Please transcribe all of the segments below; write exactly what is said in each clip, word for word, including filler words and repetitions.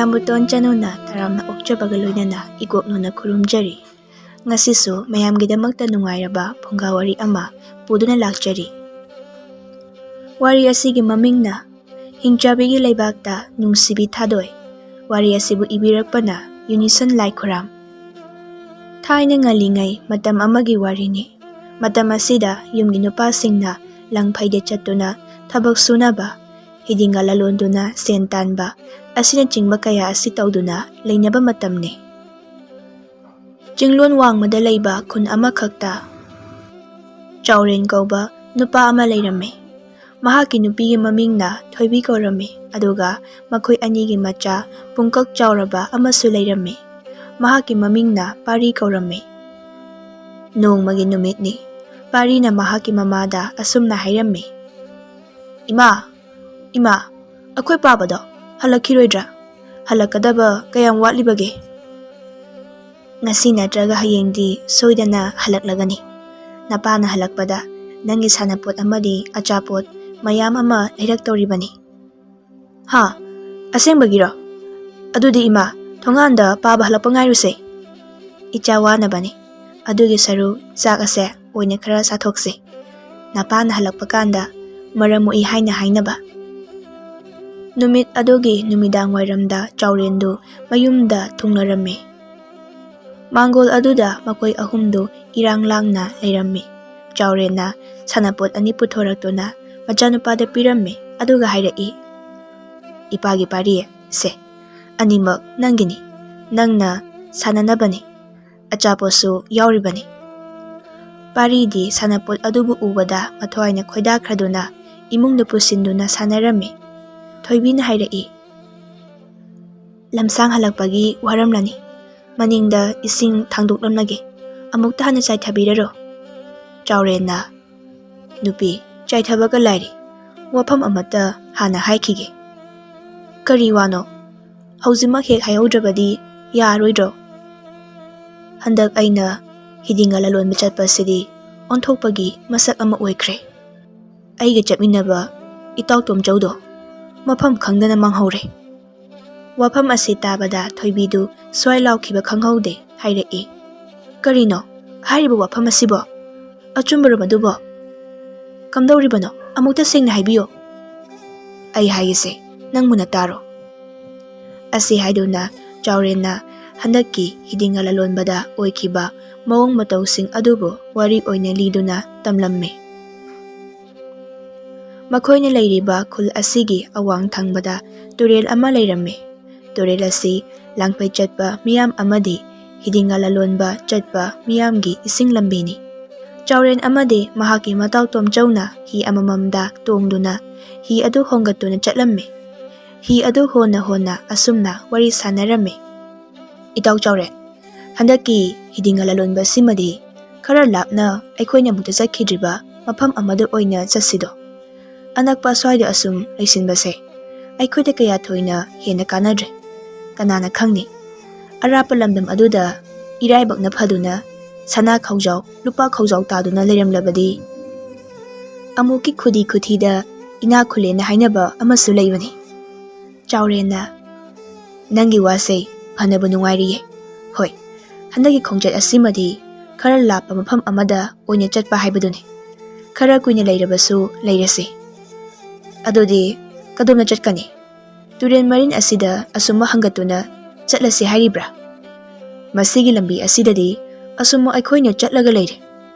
ꯃꯌꯥꯝꯕꯨ ꯇꯣꯟ ꯆꯅꯨꯅ ꯇꯔꯥꯝꯅ ꯑꯣꯛꯆꯕꯒ ꯂꯣꯏꯅꯅ ꯏꯒꯣꯛꯅꯨꯅ ꯈꯨꯔꯨꯝꯖꯔꯤ꯫ ꯉꯁꯤꯁꯨ ꯃꯌꯥꯝꯒꯤꯗꯃꯛꯇ ꯅꯨꯡꯉꯥꯏꯔꯕ ꯐꯨꯡꯒꯥ ꯋꯥꯔꯤ ꯑꯃ ꯄꯨꯗꯨꯅ ꯂꯥꯛꯆꯔꯤ꯫ ꯋꯥꯔꯤ ꯑꯁꯤꯒꯤ ꯃꯃꯤꯡꯅ ꯍꯤꯡꯆꯥꯕꯤꯒꯤ ꯂꯩꯕꯥꯛꯇ ꯅꯨꯡꯁꯤꯕꯤ ꯊꯥꯗꯣꯏ꯫ ꯋꯥꯔꯤ ꯑꯁꯤꯕꯨ ꯏꯕꯤꯔꯛꯄꯅ ꯌꯨꯅꯤꯁꯟ ꯂꯥꯏꯈꯨꯔꯥꯝ꯫ ꯊꯥꯏꯅ ꯉꯜꯂꯤꯉꯩ ꯃꯇꯝ ꯑꯃꯒꯤ ꯋꯥꯔꯤꯅꯤ꯫ ꯃꯇꯝ ꯑꯁꯤꯗ ꯌꯨꯝꯒꯤ ꯅꯨꯄꯥꯁꯤꯡꯅ ꯂꯪꯐꯩꯗ ꯆꯠꯇꯨꯅ ꯊꯕꯛ ꯁꯨꯅꯕ, ꯍꯤꯗꯤꯡꯒ ꯂꯂꯣꯟꯗꯨꯅ ꯁꯦꯟ ꯇꯥꯟꯕ ꯑꯁꯤꯅꯆꯤꯡꯕ ꯀꯌꯥ ꯑꯁꯤ ꯇꯧꯗꯨꯅ ꯂꯩꯅꯕ ꯃꯇꯝꯅꯤ꯫ ꯆꯤꯡꯂꯣꯟ ꯋꯥꯡꯃꯗ ꯂꯩꯕ ꯈꯨꯟ ꯑꯃꯈꯛꯇ ꯆꯥꯎꯔꯦꯟ ꯀꯧꯕ ꯅꯨꯄꯥ ꯑꯃ ꯂꯩꯔꯝꯃꯤ꯫ ꯃꯍꯥꯛꯀꯤ ꯅꯨꯄꯤꯒꯤ ꯃꯃꯤꯡꯅ ꯊꯣꯏꯕꯤ ꯀꯧꯔꯝꯃꯤ, ꯑꯗꯨꯒ ꯃꯈꯣꯏ ꯑꯅꯤꯒꯤ ꯃꯆꯥ ꯄꯨꯡꯀꯛ ꯆꯥꯎꯔꯕ ꯑꯃꯁꯨ ꯂꯩꯔꯝꯃꯤ꯫ ꯃꯍꯥꯛꯀꯤ ꯃꯃꯤꯡꯅ ꯄꯥꯔꯤ ꯀꯧꯔꯝꯃꯤ꯫ ꯅꯣꯡꯃꯒꯤ ꯅꯨꯃꯤꯠꯅꯤ꯫ ꯄꯥꯔꯤꯅ ꯃꯍꯥꯛꯀꯤ ꯃꯃꯥꯗ ꯑꯁꯨꯝꯅ ꯍꯥꯏꯔꯝꯃꯤ, "ꯏꯃꯥ, ꯏꯃꯥ, ꯑꯩꯈꯣꯏ ꯄꯥꯕꯗꯣ ꯍꯜꯂꯛꯈꯤꯔꯣꯏꯗ꯭ꯔꯥ? ꯍꯜꯂꯛꯀꯗꯕ ꯀꯌꯥꯝ ꯋꯥꯠꯂꯤꯕꯒꯦ?" "ꯉꯁꯤ ꯅꯠꯇ꯭ꯔꯒ ꯍꯌꯦꯡꯗꯤ ꯁꯣꯏꯗꯅ ꯍꯜꯂꯛꯂꯒꯅꯤ꯫ ꯅꯄꯥꯅ ꯍꯜꯂꯛꯄꯗ ꯅꯪꯒꯤ ꯁꯥꯟꯅꯄꯣꯠ ꯑꯃꯗꯤ ꯑꯆꯥꯄꯣꯠ ꯃꯌꯥꯝ ꯑꯃ ꯂꯩꯔꯛꯇꯧꯔꯤꯕꯅꯤ꯫" "ꯍꯥ? ꯑꯁꯦꯡꯕꯒꯤꯔꯣ? ꯑꯗꯨꯗꯤ ꯏꯃꯥ, ꯊꯣꯡꯒꯥꯟꯗ ꯄꯥꯕ ꯍꯜꯂꯛꯄ ꯉꯥꯏꯔꯨꯁꯦ꯫ ꯏꯆꯥ ꯋꯥꯅꯕꯅꯤ꯫ ꯑꯗꯨꯒꯤ ꯁꯔꯨꯛ ꯆꯥꯛ ꯑꯁꯦ ꯑꯣꯏꯅ ꯈꯔ ꯆꯥꯊꯣꯛꯁꯤ꯫ ꯅꯄꯥꯅ ꯍꯜꯂꯛꯄ ꯀꯥꯟꯗ ꯃꯔꯝ ꯃꯣꯛꯏ ꯍꯥꯏꯅ ꯍꯥꯏꯅꯕ꯫" ꯅꯨꯃꯤꯠ ꯑꯗꯨꯒꯤ ꯅꯨꯃꯤꯗꯥꯡ ꯋꯥꯏꯔꯝꯗ ꯆꯥꯎꯔꯦꯟꯗꯨ ꯃꯌꯨꯝꯗ ꯊꯨꯡꯂꯔꯝꯃꯤ꯫ ꯃꯥꯡꯒꯣꯜ ꯑꯗꯨꯗ ꯃꯈꯣꯏ ꯑꯍꯨꯝꯗꯨ ꯏꯔꯥꯡ ꯂꯥꯡꯅ ꯂꯩꯔꯝꯃꯤ꯫ ꯆꯥꯎꯔꯦꯟꯅ ꯁꯥꯟꯅꯄꯣꯠ ꯑꯅꯤ ꯄꯨꯊꯣꯔꯛꯇꯨꯅ ꯃꯆꯥꯅꯨꯄꯥꯗ ꯄꯤꯔꯝꯃꯤ, ꯑꯗꯨꯒ ꯍꯥꯏꯔꯛꯏ, "ꯏꯄꯥꯒꯤ ꯄꯥꯔꯤ, ꯁꯦ, ꯑꯅꯤꯃꯛ ꯅꯪꯒꯤꯅꯤ꯫ ꯅꯪꯅ ꯁꯥꯟꯅꯅꯕꯅꯤ꯫ ꯑꯆꯥꯄꯣꯠꯁꯨ ꯌꯥꯎꯔꯤꯕꯅꯤ꯫" ꯄꯥꯔꯤꯗꯤ ꯁꯥꯟꯅꯄꯣꯠ ꯑꯗꯨꯕꯨ ꯎꯕꯗ ꯃꯊ꯭ꯋꯥꯏꯅ ꯈꯣꯏꯗꯥꯈ꯭ꯔꯗꯨꯅ ꯏꯃꯨꯡꯗ ꯄꯨꯁꯤꯟꯗꯨꯅ ꯁꯥꯟꯅꯔꯝꯃꯤ꯫ ꯊꯣꯏꯕꯤꯅ ꯍꯥꯏꯔꯛꯏ, "ꯂꯝꯁꯥꯡ ꯍꯜꯂꯛꯄꯒꯤ ꯋꯥꯔꯝꯂꯅꯤ꯫ ꯃꯅꯤꯡꯗ ꯏꯁꯤꯡ ꯊꯥꯡꯗꯣꯛꯂꯝꯂꯒꯦ꯫ ꯑꯃꯨꯛꯇ ꯍꯥꯟꯅ ꯆꯥꯏꯊꯕꯤꯔꯔꯣ꯫" ꯆꯥꯎꯔꯦꯟꯅ, "ꯅꯨꯄꯤ, ꯆꯥꯏꯊꯕꯒ ꯂꯥꯏꯔꯤ꯫ ꯋꯥꯐꯝ ꯑꯃꯠꯇ ꯍꯥꯟꯅ ꯍꯥꯏꯈꯤꯒꯦ꯫" "ꯀꯔꯤ ꯋꯥꯅꯣ? ꯍꯧꯖꯤꯛꯃꯛ ꯍꯦꯛ ꯍꯥꯏꯍꯧꯗ꯭ꯔꯕꯗꯤ ꯌꯥꯔꯣꯏꯗ꯭ꯔꯣ? ꯍꯟꯗꯛ ꯑꯩꯅ ꯍꯤꯗꯤꯡꯒ ꯂꯂꯣꯟꯕ ꯆꯠꯄꯁꯤꯗꯤ ꯑꯣꯟꯊꯣꯛꯄꯒꯤ ꯃꯁꯛ ꯑꯃ ꯑꯣꯏꯈ꯭ꯔꯦ꯫ ꯑꯩꯒ ꯆꯠꯃꯤꯟꯅꯕ ꯏꯇꯥꯎ ꯇꯣꯝꯆꯧꯗꯣ ꯃꯐꯝ ꯈꯪꯗꯅ ꯃꯥꯡꯍꯧꯔꯦ꯫" ꯋꯥꯐꯝ ꯑꯁꯤ ꯇꯥꯕꯗ ꯊꯣꯏꯕꯤꯗꯨ ꯁ꯭ꯋꯥꯏ ꯂꯥꯎꯈꯤꯕ ꯈꯪꯍꯧꯗꯦ꯫ ꯍꯥꯏꯔꯛꯏ, "ꯀꯔꯤꯅꯣ ꯍꯥꯏꯔꯤꯕ ꯋꯥꯐꯝ ꯑꯁꯤꯕꯣ? ꯑꯆꯨꯝꯕꯔꯣ ꯃꯗꯨꯕꯣ? ꯀꯝꯗꯧꯔꯤꯕꯅꯣ? ꯑꯃꯨꯛꯇ ꯁꯦꯡꯅ ꯍꯥꯏꯕꯤꯌꯨ꯫ ꯑꯩ ꯍꯥꯏꯒꯦꯁꯦ, ꯅꯪ ꯃꯨꯟꯅ ꯇꯥꯔꯣ"꯫ ꯑꯁꯤ ꯍꯥꯏꯗꯨꯅ ꯆꯥꯎꯔꯦꯟꯅ ꯍꯟꯗꯛꯀꯤ ꯍꯤꯗꯤꯡꯒ ꯂꯂꯣꯟꯕꯗ ꯑꯣꯏꯈꯤꯕ ꯃꯑꯣꯡ ꯃꯇꯧꯁꯤꯡ ꯑꯗꯨꯕꯨ ꯋꯥꯔꯤ ꯑꯣꯏꯅ ꯂꯤꯗꯨꯅ ꯇꯝꯂꯝꯃꯤ꯫ ꯃꯈꯣꯏꯅ ꯂꯩꯔꯤꯕ ꯈꯨꯜ ꯑꯁꯤꯒꯤ ꯑꯋꯥꯡ ꯊꯪꯕꯗ ꯇꯨꯔꯦꯜ ꯑꯃ ꯂꯩꯔꯝꯃꯤ꯫ ꯇꯨꯔꯦꯜ ꯑꯁꯤ ꯂꯥꯡꯐꯩ ꯆꯠꯄ ꯃꯤꯌꯥꯝ ꯑꯃꯗꯤ ꯍꯤꯗꯤꯡꯒ ꯂꯂꯣꯟꯕ ꯆꯠꯄ ꯃꯤꯌꯥꯝꯒꯤ ꯏꯁꯤꯡ ꯂꯝꯕꯤꯅꯤ꯫ ꯆꯥꯎꯔꯦꯟ ꯑꯃꯗꯤ ꯃꯍꯥꯛꯀꯤ ꯃꯇꯥꯎ ꯇꯣꯝꯆꯧꯅ ꯍꯤ ꯑꯃꯃꯝꯗ ꯇꯣꯡꯗꯨꯅ ꯍꯤ ꯑꯗꯨ ꯍꯣꯟꯒꯠꯇꯨꯅ ꯆꯠꯂꯝꯃꯤ꯫ ꯍꯤ ꯑꯗꯨ ꯍꯣꯟꯅ ꯍꯣꯟꯅ ꯑꯁꯨꯝꯅ ꯋꯥꯔꯤ ꯁꯥꯟꯅꯔꯝꯃꯤ꯫ "ꯏꯇꯥꯎ ꯆꯥꯎꯔꯦꯟ, ꯍꯟꯗꯛꯀꯤ ꯍꯤꯗꯤꯡꯒ ꯂꯂꯣꯟꯕ ꯑꯁꯤꯃꯗꯤ ꯈꯔ ꯂꯥꯞꯅ ꯑꯩꯈꯣꯏꯅ ꯑꯃꯨꯛꯇ ꯆꯠꯈꯤꯗ꯭ꯔꯤꯕ ꯃꯐꯝ ꯑꯃꯗ ꯑꯣꯏꯅ ꯆꯠꯁꯤꯗꯣ꯫ ꯑꯅꯛꯄ ꯑꯁ꯭ꯋꯥꯏꯗ ꯑꯁꯨꯝ ꯂꯩꯁꯤꯟꯕꯁꯦ ꯑꯩꯈꯣꯏꯗ ꯀꯌꯥ ꯊꯣꯏꯅ ꯍꯦꯟꯅ ꯀꯥꯟꯅꯗ꯭ꯔꯦ꯫ ꯀꯅꯥꯅ ꯈꯪꯅꯤ, ꯑꯔꯥꯞꯄ ꯂꯝꯗꯝ ꯑꯗꯨꯗ ꯏꯔꯥꯏꯕꯛꯅ ꯐꯗꯨꯅ ꯁꯅꯥ ꯈꯧꯖꯥꯎ, ꯂꯨꯄꯥ ꯈꯧꯖꯥꯎ ꯇꯥꯗꯨꯅ ꯂꯩꯔꯝꯂꯕꯗꯤ?" ꯑꯃꯨꯛꯀꯤ ꯈꯨꯗꯤ ꯈꯨꯊꯤꯗ ꯏꯅꯥꯛ ꯈꯨꯜꯂꯦꯅ ꯍꯥꯏꯅꯕ ꯑꯃꯁꯨ ꯂꯩꯕꯅꯤ꯫ ꯆꯥꯎꯔꯦꯟꯅ, "ꯅꯪꯒꯤ ꯋꯥꯁꯦ ꯐꯅꯕ ꯅꯨꯡꯉꯥꯏꯔꯤꯌꯦ꯫ ꯍꯣꯏ, ꯍꯟꯗꯛꯀꯤ ꯈꯣꯡꯆꯠ ꯑꯁꯤꯃꯗꯤ ꯈꯔ ꯂꯥꯞꯄ ꯃꯐꯝ ꯑꯃꯗ ꯑꯣꯏꯅ ꯆꯠꯄ ꯍꯥꯏꯕꯗꯨꯅꯤ꯫ ꯈꯔ ꯀꯨꯏꯅ ꯂꯩꯔꯕꯁꯨ ꯂꯩꯔꯁꯤ꯫ ꯑꯗꯨꯗꯤ ꯀꯗꯣꯝꯅ ꯆꯠꯀꯅꯤ? ꯇꯨꯔꯦꯟ ꯃꯔꯤꯟ ꯑꯁꯤꯗ ꯑꯁꯨꯝꯃ ꯍꯪꯒꯠꯇꯨꯅ ꯆꯠꯂꯁꯤ ꯍꯥꯏꯔꯤꯕ꯭ꯔꯥ? ꯃꯁꯤꯒꯤ ꯂꯝꯕꯤ ꯑꯁꯤꯗꯗꯤ ꯑꯁꯨꯝꯃ ꯑꯩꯈꯣꯏꯅ ꯆꯠꯂꯒ ꯂꯩꯔꯦ꯫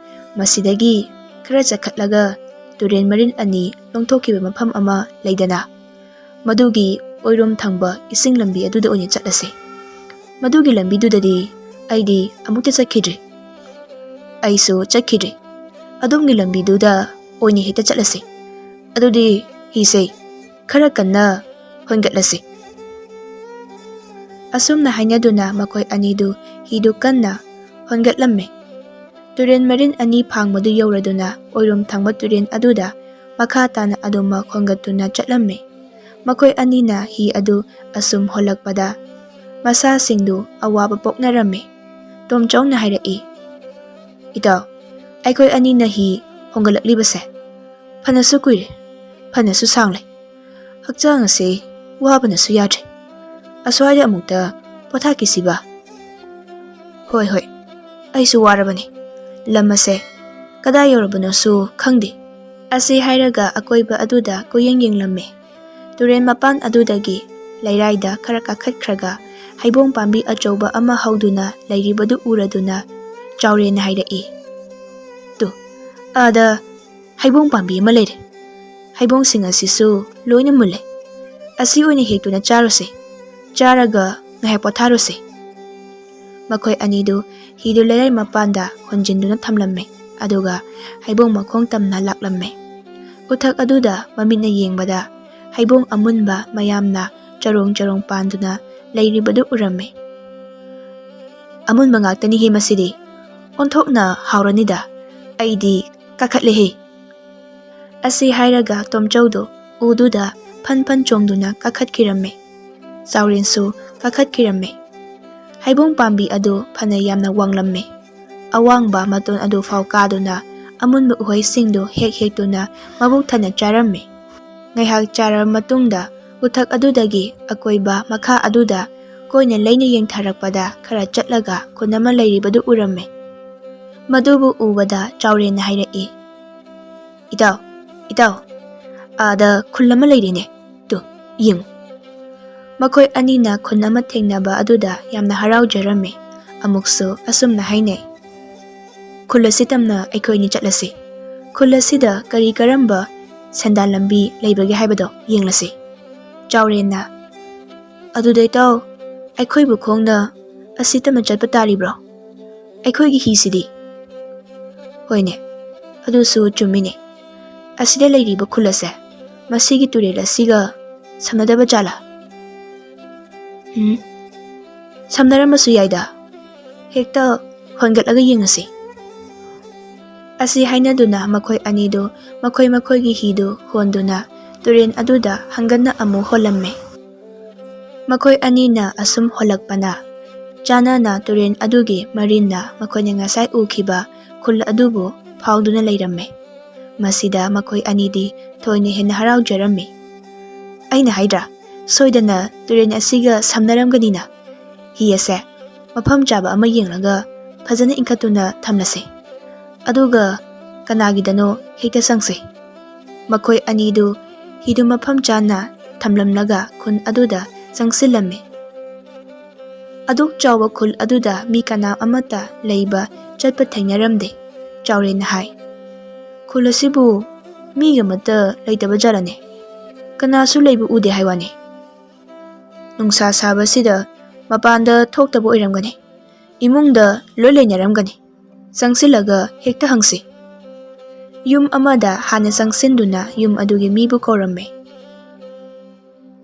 ꯃꯁꯤꯗꯒꯤ ꯈꯔ ꯆꯠꯈꯠꯂꯒ ꯇꯨꯔꯦꯟ ꯃꯔꯤꯟ ꯑꯅꯤ ꯂꯣꯡꯊꯣꯛꯈꯤꯕ ꯃꯐꯝ ꯑꯃ ꯂꯩꯗꯅ, ꯃꯗꯨꯒꯤ ꯑꯣꯏꯔꯣꯝ ꯊꯪꯕ ꯏꯁꯤꯡ ꯂꯝꯕꯤ ꯑꯗꯨꯗ ꯑꯣꯏꯅ ꯆꯠꯂꯁꯤ꯫ ꯃꯗꯨꯒꯤ ꯂꯝꯕꯤꯗꯨꯗꯗꯤ ꯑꯩꯗꯤ ꯑꯃꯨꯛꯇ ꯆꯠꯈꯤꯗ꯭ꯔꯤ꯫" "ꯑꯩꯁꯨ ꯆꯠꯈꯤꯗ꯭ꯔꯤ꯫ ꯑꯗꯣꯝꯒꯤ ꯂꯝꯕꯤꯗꯨꯗ ꯑꯣꯏꯅ ꯍꯦꯛꯇ ꯆꯠꯂꯁꯤ꯫ ꯑꯗꯨꯗꯤ ꯍꯤꯁꯦ ꯈꯔ ꯀꯟꯅ ꯍꯣꯟꯒꯠꯂꯁꯤ꯫" ꯑꯁꯨꯝꯅ ꯍꯥꯏꯅꯗꯨꯅ ꯃꯈꯣꯏ ꯑꯅꯤꯗꯨ ꯍꯤꯗꯨ ꯀꯟꯅ ꯍꯣꯟꯒꯠꯂꯝꯃꯤ꯫ ꯇꯨꯔꯦꯟ ꯃꯔꯤꯟ ꯑꯅꯤ ꯐꯥꯡꯕꯗꯨ ꯌꯧꯔꯗꯨꯅ ꯑꯣꯏꯔꯣꯝ ꯊꯪꯕ ꯇꯨꯔꯦꯟ ꯑꯗꯨꯗ ꯃꯈꯥ ꯇꯥꯅ ꯑꯗꯨꯃꯛ ꯍꯣꯟꯒꯠꯇꯨꯅ ꯆꯠꯂꯝꯃꯤ꯫ ꯃꯈꯣꯏ ꯑꯅꯤꯅ ꯍꯤ ꯑꯗꯨ ꯑꯁꯨꯝ ꯍꯣꯜꯂꯛꯄꯗ ꯃꯁꯥꯁꯤꯡꯗꯨ ꯑꯋꯥꯕ ꯄꯣꯛꯅꯔꯝꯃꯤ꯫ ꯇꯣꯝꯆꯧꯅ ꯍꯥꯏꯔꯛꯏ, "ꯏꯇꯥꯎ, ꯑꯩꯈꯣꯏ ꯑꯅꯤꯅ ꯍꯤ ꯍꯣꯟꯒꯠꯂꯛꯂꯤꯕꯁꯦ ꯐꯅꯁꯨ ꯀꯨꯏꯔꯦ, ꯐꯅꯁꯨ ꯁꯥꯡꯂꯦ꯫ ꯍꯛꯆꯥꯡ ꯑꯁꯤ ꯋꯥꯕꯅꯁꯨ ꯌꯥꯗ꯭ꯔꯦ꯫ ꯑꯁ꯭ꯋꯥꯏꯗ ꯑꯃꯨꯛꯇ ꯄꯣꯊꯥꯈꯤꯁꯤꯕ꯫ ꯍꯣꯏ, ꯍꯣꯏ, ꯑꯩꯁꯨ ꯋꯥꯔꯕꯅꯤ꯫ ꯂꯝ ꯑꯁꯦ ꯀꯗꯥꯏ ꯌꯧꯔꯕꯅꯣꯁꯨ ꯈꯪꯗꯦ꯫ ꯑꯁꯤ ꯍꯥꯏꯔꯒ ꯑꯀꯣꯏꯕ ꯑꯗꯨꯗ ꯀꯣꯏꯌꯦꯡ ꯌꯦꯡꯂꯝꯃꯤ꯫ ꯇꯨꯔꯦꯟ ꯃꯄꯥꯟ ꯑꯗꯨꯗꯒꯤ ꯂꯩꯔꯥꯏꯗ ꯈꯔ ꯀꯥꯈꯠꯈ꯭ꯔꯒ ꯍꯩꯕꯣꯡ ꯄꯥꯝꯕꯤ ꯑꯆꯧꯕ ꯑꯃ ꯍꯧꯗꯨꯅ ꯂꯩꯔꯤꯕꯗꯨ ꯎꯔꯗꯨꯅ ꯆꯥꯎꯔꯦꯟꯅ ꯍꯥꯏꯔꯛꯏ, "ꯇꯨ, ꯑꯥꯗ ꯍꯩꯕꯣꯡ ꯄꯥꯝꯕꯤ ꯑꯃ ꯂꯩꯔꯦ꯫ ꯍꯩꯕꯣꯡꯁꯤꯡ ꯑꯁꯤꯁꯨ ꯂꯣꯏꯅ ꯃꯨꯜꯂꯦ꯫ ꯑꯁꯤ ꯑꯣꯏꯅ ꯍꯦꯛꯇꯨꯅ ꯆꯥꯔꯨꯁꯦ꯫ ꯆꯥꯔꯒ ꯉꯥꯏꯍꯥꯛ ꯄꯣꯊꯥꯔꯨꯁꯦ꯫" ꯃꯈꯣꯏ ꯑꯅꯤꯗꯨ ꯍꯤꯗꯨ ꯂꯩꯔꯥꯏ ꯃꯄꯥꯟꯗ ꯍꯣꯟꯖꯤꯟꯗꯨꯅ ꯊꯝꯂꯝꯃꯦ, ꯑꯗꯨꯒ ꯍꯩꯕꯣꯡ ꯃꯈꯣꯡ ꯇꯝꯅ ꯂꯥꯛꯂꯝꯃꯦ꯫ ꯎꯊꯛ ꯑꯗꯨꯗ ꯃꯃꯤꯠꯅ ꯌꯦꯡꯕꯗ ꯍꯩꯕꯣꯡ ꯑꯃꯨꯟꯕ ꯃꯌꯥꯝꯅ ꯆꯔꯣꯡ ꯆꯔꯣꯡ ꯄꯥꯟꯗꯨꯅ ꯂꯩꯔꯤꯕꯗꯨ ꯎꯔꯝꯃꯦ꯫ "ꯑꯃꯨꯟꯕ ꯉꯥꯛꯇꯅꯤꯍꯦ ꯃꯁꯤꯗꯤ꯫ ꯑꯣꯟꯊꯣꯛꯅ ꯍꯥꯎꯔꯅꯤꯗ꯫ ꯑꯩꯗꯤ ꯀꯥꯈꯠꯂꯦꯍꯦ꯫" ꯑꯁꯤ ꯍꯥꯏꯔꯒ ꯇꯣꯝꯆꯧꯗꯨ ꯎꯗꯨꯗ ꯐꯟ ꯐꯟ ꯆꯣꯡꯗꯨꯅ ꯀꯥꯈꯠꯈꯤꯔꯝꯃꯦ꯫ ꯆꯥꯎꯔꯦꯟꯁꯨ ꯀꯥꯈꯠꯈꯤꯔꯝꯃꯦ꯫ ꯍꯩꯕꯣꯡ ꯄꯥꯝꯕꯤ ꯑꯗꯨ ꯐꯅ ꯌꯥꯝꯅ ꯋꯥꯡꯂꯝꯃꯦ꯫ ꯑꯋꯥꯡꯕ ꯃꯇꯣꯟ ꯑꯗꯨ ꯐꯥꯎ ꯀꯥꯗꯨꯅ ꯑꯃꯨꯟꯕ ꯎꯍꯩꯁꯤꯡꯗꯨ ꯍꯦꯛ ꯍꯦꯛꯇꯨꯅ ꯃꯕꯨꯛ ꯊꯟꯅ ꯆꯥꯔꯝꯃꯤ꯫ ꯉꯥꯏꯍꯥꯛ ꯆꯥꯔꯕ ꯃꯇꯨꯡꯗ ꯎꯊꯛ ꯑꯗꯨꯗꯒꯤ ꯑꯀꯣꯏꯕ ꯃꯈꯥ ꯑꯗꯨꯗ ꯀꯣꯏꯅ ꯂꯩꯅ ꯌꯦꯡꯊꯔꯛꯄꯗ ꯈꯔ ꯆꯠꯂꯒ ꯈꯨꯟ ꯑꯃ ꯂꯩꯔꯤꯕꯗꯨ ꯎꯔꯝꯃꯤ꯫ ꯃꯗꯨꯕꯨ ꯎꯕꯗ ꯆꯥꯎꯔꯦꯟꯅ ꯍꯥꯏꯔꯛꯏ, "ꯏꯇꯥꯎ, ꯏꯇꯥꯎ, ꯑꯥꯗ ꯈꯨꯜ ꯑꯃ ꯂꯩꯔꯦꯅꯦ꯫ ꯇꯨ, ꯌꯦꯡꯉꯨ꯫" ꯃꯈꯣꯏ ꯑꯅꯤꯅ ꯈꯨꯟ ꯑꯃ ꯊꯦꯡꯅꯕ ꯑꯗꯨꯗ ꯌꯥꯝꯅ ꯍꯔꯥꯎꯖꯔꯝꯃꯤ꯫ ꯑꯃꯨꯛꯁꯨ ꯑꯁꯨꯝꯅ ꯍꯥꯏꯅꯩ, "ꯈꯨꯜ ꯑꯁꯤ ꯇꯝꯅ ꯑꯩꯈꯣꯏ ꯑꯅꯤ ꯆꯠꯂꯁꯤ꯫ ꯈꯨꯜ ꯑꯁꯤꯗ ꯀꯔꯤ ꯀꯔꯝꯕ ꯁꯦꯟꯗꯥꯟ ꯂꯝꯕꯤ ꯂꯩꯕꯒꯦ ꯍꯥꯏꯕꯗꯣ ꯌꯦꯡꯂꯁꯤ꯫" ꯆꯥꯎꯔꯦꯟꯅ, "ꯑꯗꯨꯗ ꯏꯇꯥꯎ, ꯑꯩꯈꯣꯏꯕꯨ ꯈꯣꯡꯅ ꯑꯁꯤ ꯇꯝꯅ ꯆꯠꯄ ꯇꯥꯔꯤꯕ꯭ꯔꯣ? ꯑꯩꯈꯣꯏꯒꯤ ꯍꯤꯁꯤꯗꯤ?" "ꯍꯣꯏꯅꯦ, ꯑꯗꯨꯁꯨ ꯆꯨꯝꯃꯤꯅꯦ꯫ ꯑꯁꯤꯗ ꯂꯩꯔꯤꯕ ꯈꯨꯜ ꯑꯁꯦ, ꯃꯁꯤꯒꯤ ꯇꯨꯔꯦꯜ ꯑꯁꯤꯒ ꯁꯝꯅꯗꯕ ꯖꯥꯠꯂꯥ?" "ꯎꯝ, ꯁꯝꯅꯔꯝꯕꯁꯨ ꯌꯥꯏꯗ꯫ ꯍꯦꯛꯇ ꯍꯣꯟꯒꯠꯂꯒ ꯌꯦꯡꯉꯁꯤ꯫" ꯑꯁꯤ ꯍꯥꯏꯅꯗꯨꯅ ꯃꯈꯣꯏ ꯑꯅꯤꯗꯨ ꯃꯈꯣꯏ ꯃꯈꯣꯏꯒꯤ ꯍꯤꯗꯨ ꯍꯣꯟꯗꯨꯅ ꯇꯨꯔꯦꯜ ꯑꯗꯨꯗ ꯍꯪꯒꯠꯅ ꯑꯃꯨꯛ ꯍꯣꯜꯂꯝꯃꯤ꯫ ꯃꯈꯣꯏ ꯑꯅꯤꯅ ꯑꯁꯨꯝ ꯍꯣꯜꯂꯛꯄꯅ ꯆꯥꯟꯅꯅ ꯇꯨꯔꯦꯜ ꯑꯗꯨꯒꯤ ꯃꯔꯤꯟꯅ ꯃꯈꯣꯏꯅ ꯉꯁꯥꯏ ꯎꯈꯤꯕ ꯈꯨꯜ ꯑꯗꯨꯕꯨ ꯐꯥꯎꯗꯨꯅ ꯂꯩꯔꯝꯃꯤ꯫ ꯃꯁꯤꯗ ꯃꯈꯣꯏ ꯑꯅꯤꯗꯤ ꯊꯣꯏꯅ ꯍꯦꯟꯅ ꯍꯔꯥꯎꯖꯔꯝꯃꯤ꯫ "ꯑꯩꯅ ꯍꯥꯏꯗ꯭ꯔꯥ, ꯁꯣꯏꯗꯅ ꯇꯨꯔꯦꯜ ꯑꯁꯤꯒ ꯁꯝꯅꯔꯝꯒꯅꯤꯅ꯫ ꯍꯤ ꯑꯁꯦ ꯃꯐꯝ ꯆꯥꯕ ꯑꯃ ꯌꯦꯡꯂꯒ ꯐꯖꯅ ꯏꯟꯈꯠꯇꯨꯅ ꯊꯝꯂꯁꯦ꯫ ꯑꯗꯨꯒ ꯀꯅꯥꯒꯤꯗꯅꯣ ꯍꯦꯛꯇ ꯆꯪꯁꯦ꯫ ꯃꯈꯣꯏ ꯑꯅꯤꯗꯨ ꯍꯤꯗꯨ ꯃꯐꯝ ꯆꯥꯅ ꯊꯝꯂꯝꯂꯒ ꯈꯨꯜ ꯑꯗꯨꯗ ꯆꯪꯁꯤꯜꯂꯝꯃꯤ꯫ ꯑꯗꯨꯛ ꯆꯥꯎꯕ ꯈꯨꯜ ꯑꯗꯨꯗ ꯃꯤ ꯀꯅꯥ ꯑꯃꯠꯇ ꯂꯩꯕ ꯆꯠꯄ ꯊꯦꯡꯅꯔꯝꯗꯦ꯫ ꯆꯥꯎꯔꯦꯟꯅ ꯍꯥꯏ, "ꯈꯨꯜ ꯑꯁꯤꯕꯨ ꯃꯤꯒ ꯑꯃꯠꯇ ꯂꯩꯇꯕ ꯖꯥꯠꯂꯅꯦ? ꯀꯅꯥꯁꯨ ꯂꯩꯕ ꯎꯗꯦ ꯍꯥꯏ ꯋꯥꯅꯤ꯫ ꯅꯨꯡꯁꯥ ꯁꯥꯕꯁꯤꯗ ꯃꯄꯥꯟꯗ ꯊꯣꯛꯇꯕ ꯑꯣꯏꯔꯝꯒꯅꯤ꯫ ꯏꯃꯨꯡꯗ ꯂꯣꯏ ꯂꯩꯅꯔꯝꯒꯅꯤ꯫ ꯆꯪꯁꯤꯜꯂꯒ ꯍꯦꯛꯇ ꯍꯪꯁꯤ꯫" ꯌꯨꯝ ꯑꯃꯗ ꯍꯥꯟꯅ ꯆꯪꯁꯤꯟꯗꯨꯅ ꯌꯨꯝ ꯑꯗꯨꯒꯤ ꯃꯤꯕꯨ ꯀꯧꯔꯝꯃꯤ꯫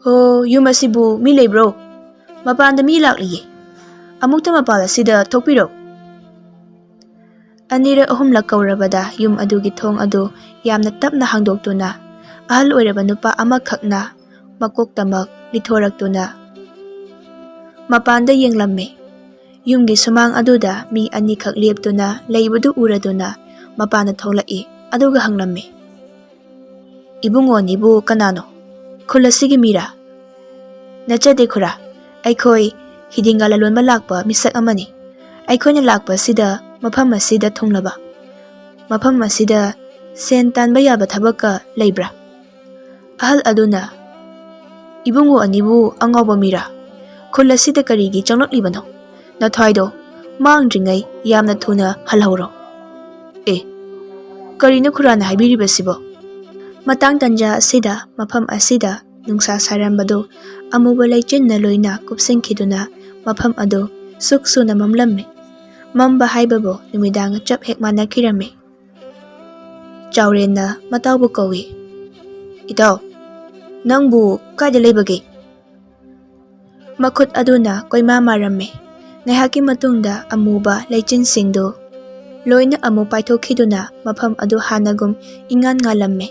"ꯍꯣ, ꯌꯨꯝ ꯑꯁꯤꯕꯨ ꯃꯤ ꯂꯩꯕ꯭ꯔꯣ? ꯃꯄꯥꯟꯗ ꯃꯤ ꯂꯥꯛꯂꯤꯌꯦ꯫ ꯑꯃꯨꯛꯇ ꯃꯄꯥꯟ ꯑꯁꯤꯗ ꯊꯣꯛꯄꯤꯔꯣ꯫" ꯑꯅꯤꯔꯛ ꯑꯍꯨꯝꯂꯛ ꯀꯧꯔꯕꯗ ꯌꯨꯝ ꯑꯗꯨꯒꯤ ꯊꯣꯡ ꯑꯗꯨ ꯌꯥꯝꯅ ꯇꯞꯅ ꯍꯥꯡꯗꯣꯛꯇꯨꯅ ꯑꯍꯜ ꯑꯣꯏꯔꯕ ꯅꯨꯄꯥ ꯑꯃꯈꯛꯅ ꯃꯀꯣꯛꯇꯃꯛ ꯂꯤꯊꯣꯔꯛꯇꯨꯅ ꯃꯄꯥꯟꯗ ꯌꯦꯡꯂꯝꯃꯤ꯫ ꯌꯨꯝꯒꯤ ꯁꯨꯃꯥꯡ ꯑꯗꯨꯗ ꯃꯤ ꯑꯅꯤꯈꯛ ꯂꯦꯞꯇꯨꯅ ꯂꯩꯕꯗꯨ ꯎꯔꯗꯨꯅ ꯃꯄꯥꯟꯗ ꯊꯣꯛꯂꯛꯏ, ꯑꯗꯨꯒ ꯍꯪꯂꯝꯃꯤ, "ꯏꯕꯨꯡꯉꯣ ꯑꯅꯤꯕꯨ ꯀꯅꯥꯅꯣ? ꯈꯨꯜ ꯑꯁꯤꯒꯤ ꯃꯤꯔꯥ?" "ꯅꯠꯆꯗꯦ ꯈꯨꯔꯥ, ꯑꯩꯈꯣꯏ ꯍꯤꯗꯤꯡꯒ ꯂꯂꯣꯟꯕ ꯂꯥꯛꯄ ꯃꯤꯁꯛ ꯑꯃꯅꯤ꯫ ꯑꯩꯈꯣꯏꯅ ꯂꯥꯛꯄ ꯑꯁꯤꯗ ꯃꯐꯝ ꯑꯁꯤꯗ ꯊꯨꯡꯂꯕ꯫ ꯃꯐꯝ ꯑꯁꯤꯗ ꯁꯦꯟ ꯇꯥꯟꯕ ꯌꯥꯕ ꯊꯕꯛꯀ ꯂꯩꯕ꯭ꯔꯥ?" ꯑꯍꯜ ꯑꯗꯨꯅ, "ꯏꯕꯨꯡꯉꯣ ꯑꯅꯤꯕꯨ ꯑꯉꯥꯎꯕ ꯃꯤꯔꯥ? ꯈꯨꯜ ꯑꯁꯤꯗ ꯀꯔꯤꯒꯤ ꯆꯪꯂꯛꯂꯤꯕꯅꯣ? ꯅꯊ꯭ꯋꯥꯏꯗꯣ ꯃꯥꯡꯗ꯭ꯔꯤꯉꯩ ꯌꯥꯝꯅ ꯊꯨꯅ ꯍꯜꯍꯧꯔꯣ꯫" "ꯑꯦ, ꯀꯔꯤꯅꯣ ꯈꯨꯔꯥꯅ ꯍꯥꯏꯕꯤꯔꯤꯕꯁꯤꯕꯣ?" ꯃꯇꯥꯡ ꯇꯥꯟꯖꯥ ꯑꯁꯤꯗ ꯃꯐꯝ ꯑꯁꯤꯗ ꯅꯨꯡꯁꯥ ꯁꯥꯔꯝꯕꯗꯨ ꯑꯃꯨꯕ ꯂꯩꯆꯤꯟꯅ ꯂꯣꯏꯅ ꯀꯨꯞꯁꯤꯟꯈꯤꯗꯨꯅ ꯃꯐꯝ ꯑꯗꯨ ꯁꯨꯛ ꯁꯨꯅ ꯃꯝꯂꯝꯃꯤ꯫ ꯃꯝꯕ ꯍꯥꯏꯕꯕꯨ ꯅꯨꯃꯤꯗꯥꯡꯒ ꯆꯞ ꯍꯦꯛ ꯃꯥꯟꯅꯈꯤꯔꯝꯃꯤ꯫ ꯆꯥꯎꯔꯦꯟꯅ ꯃꯇꯥꯎꯕꯨ ꯀꯧꯏ꯫ "ꯏꯇꯥꯎ, ꯅꯪꯕꯨ ꯀꯥꯏꯗ ꯂꯩꯕꯒꯦ?" ꯃꯈꯨꯠ ꯑꯗꯨꯅ ꯀꯣꯏꯃꯥ ꯃꯥꯔꯝꯃꯤ꯫ ꯉꯥꯏꯍꯥꯛꯀꯤ ꯃꯇꯨꯡꯗ ꯑꯃꯨꯕ ꯂꯩꯆꯤꯟꯁꯤꯡꯗꯨ ꯂꯣꯏꯅ ꯑꯃꯨꯛ ꯄꯥꯏꯊꯣꯛꯈꯤꯗꯨꯅ ꯃꯐꯝ ꯑꯗꯨ ꯍꯥꯟꯅꯒꯨꯝ ꯏꯉꯥꯟ ꯉꯥꯜꯂꯝꯃꯤ꯫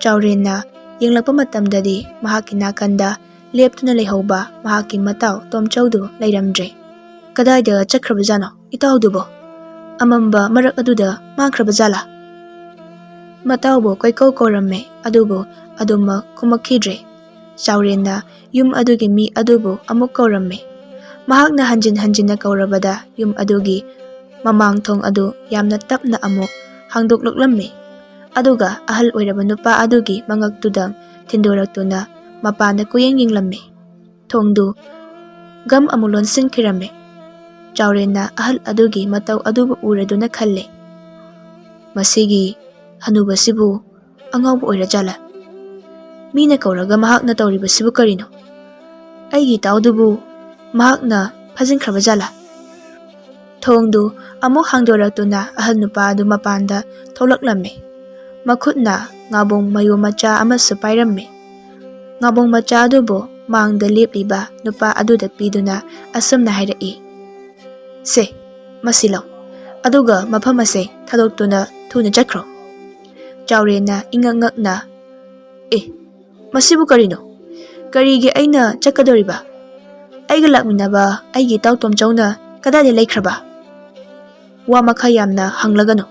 ꯆꯥꯎꯔꯦꯟꯅ ꯌꯦꯡꯂꯛꯄ ꯃꯇꯝꯗꯗꯤ ꯃꯍꯥꯛꯀꯤ ꯅꯥꯀꯟꯗ ꯂꯦꯞꯇꯨꯅ ꯂꯩꯍꯧꯕ ꯃꯍꯥꯛꯀꯤ ꯃꯇꯥꯎ ꯇꯣꯝꯆꯧꯗꯨ ꯂꯩꯔꯝꯗ꯭ꯔꯦ꯫ ꯀꯗꯥꯏꯗ ꯆꯠꯈ꯭ꯔꯕꯖꯥꯠꯅꯣ ꯏꯇꯥꯎꯗꯨꯕꯣ? ꯑꯃꯝꯕ ꯃꯔꯛ ꯑꯗꯨꯗ ꯃꯥꯡꯈ꯭ꯔꯕ ꯖꯥꯠꯂꯥ? ꯃꯇꯥꯎꯕꯨ ꯀꯣꯏꯀꯧ ꯀꯧꯔꯝꯃꯦ, ꯑꯗꯨꯕꯨ ꯑꯗꯨꯃꯛ ꯈꯨꯝꯃꯛꯈꯤꯗ꯭ꯔꯦ꯫ ꯆꯥꯎꯔꯦꯟꯅ ꯌꯨꯝ ꯑꯗꯨꯒꯤ ꯃꯤ ꯑꯗꯨꯕꯨ ꯑꯃꯨꯛ ꯀꯧꯔꯝꯃꯤ꯫ ꯃꯍꯥꯛꯅ ꯍꯟꯖꯤꯟ ꯍꯟꯖꯤꯟꯅ ꯀꯧꯔꯕꯗ ꯌꯨꯝ ꯑꯗꯨꯒꯤ ꯃꯃꯥꯡ ꯊꯣꯡ ꯑꯗꯨ ꯌꯥꯝꯅ ꯇꯞꯅ ꯑꯃꯨꯛ ꯍꯥꯡꯗꯣꯛꯂꯛꯂꯝꯃꯤ꯫ ꯑꯗꯨꯒ ꯑꯍꯜ ꯑꯣꯏꯔꯕ ꯅꯨꯄꯥ ꯑꯗꯨꯒꯤ ꯃꯉꯛꯇꯨꯗ ꯊꯤꯟꯗꯣꯔꯛꯇꯨꯅ ꯃꯄꯥꯟꯗ ꯀꯨꯌꯦꯡ ꯌꯦꯡꯂꯝꯃꯤ꯫ ꯊꯣꯡꯗꯨ ꯒꯝ ꯑꯃꯨꯛ ꯂꯣꯟꯁꯤꯟꯈꯤꯔꯝꯃꯤ꯫ ꯆꯥꯎꯔꯦꯟꯅ ꯑꯍꯜ ꯑꯗꯨꯒꯤ ꯃꯇꯧ ꯑꯗꯨꯕꯨ ꯎꯔꯗꯨꯅ ꯈꯜꯂꯦ, "ꯃꯁꯤꯒꯤ ꯍꯅꯨꯕꯁꯤꯕꯨ ꯑꯉꯥꯎꯕ ꯑꯣꯏꯔꯖꯥꯠꯂꯥ? ꯃꯤꯅ ꯀꯧꯔꯒ ꯃꯍꯥꯛꯅ ꯇꯧꯔꯤꯕꯁꯤꯕꯨ ꯀꯔꯤꯅꯣ? ꯑꯩꯒꯤ ꯏꯇꯥꯎꯗꯨꯕꯨ ꯃꯍꯥꯛꯅ ꯐꯥꯖꯤꯟꯈ꯭ꯔꯕ ꯖꯥꯠꯂꯥ?" ꯊꯣꯡꯗꯨ ꯑꯃꯨꯛ ꯍꯥꯡꯗꯣꯔꯛꯇꯨꯅ ꯑꯍꯜ ꯅꯨꯄꯥ ꯑꯗꯨ ꯃꯄꯥꯟꯗ ꯊꯣꯛꯂꯛꯂꯝꯃꯤ꯫ ꯃꯈꯨꯠꯅ ꯉꯥꯕꯣꯡ ꯃꯌꯣꯝ ꯃꯆꯥ ꯑꯃꯁꯨ ꯄꯥꯏꯔꯝꯃꯤ꯫ ꯉꯥꯕꯣꯡ ꯃꯆꯥ ꯑꯗꯨꯕꯨ ꯃꯥꯡꯗ ꯂꯦꯞꯂꯤꯕ ꯅꯨꯄꯥ ꯑꯗꯨꯗ ꯄꯤꯗꯨꯅ ꯑꯁꯨꯝꯅ ꯍꯥꯏꯔꯛꯏ, "ꯁꯦ, ꯃꯁꯤ ꯂꯧ, ꯑꯗꯨꯒ ꯃꯐꯝ ꯑꯁꯦ ꯊꯥꯗꯣꯛꯇꯨꯅ ꯊꯨꯅ ꯆꯠꯈ꯭ꯔꯣ꯫" ꯆꯥꯎꯔꯦꯟꯅ ꯏꯉꯛ ꯉꯛꯅ, "ꯑꯦ, ꯃꯁꯤꯕꯨ ꯀꯔꯤꯅꯣ? ꯀꯔꯤꯒꯤ ꯑꯩꯅ ꯆꯠꯀꯗꯧꯔꯤꯕ? ꯑꯩꯒ ꯂꯥꯛꯃꯤꯟꯅꯕ ꯑꯩꯒꯤ ꯏꯇꯥꯎ ꯇꯣꯝꯆꯧꯅ ꯀꯗꯥꯏꯗ ꯂꯩꯈ꯭ꯔꯕ? ꯋꯥ ꯃꯈꯥ ꯌꯥꯝꯅ ꯍꯪꯂꯒꯅꯨ꯫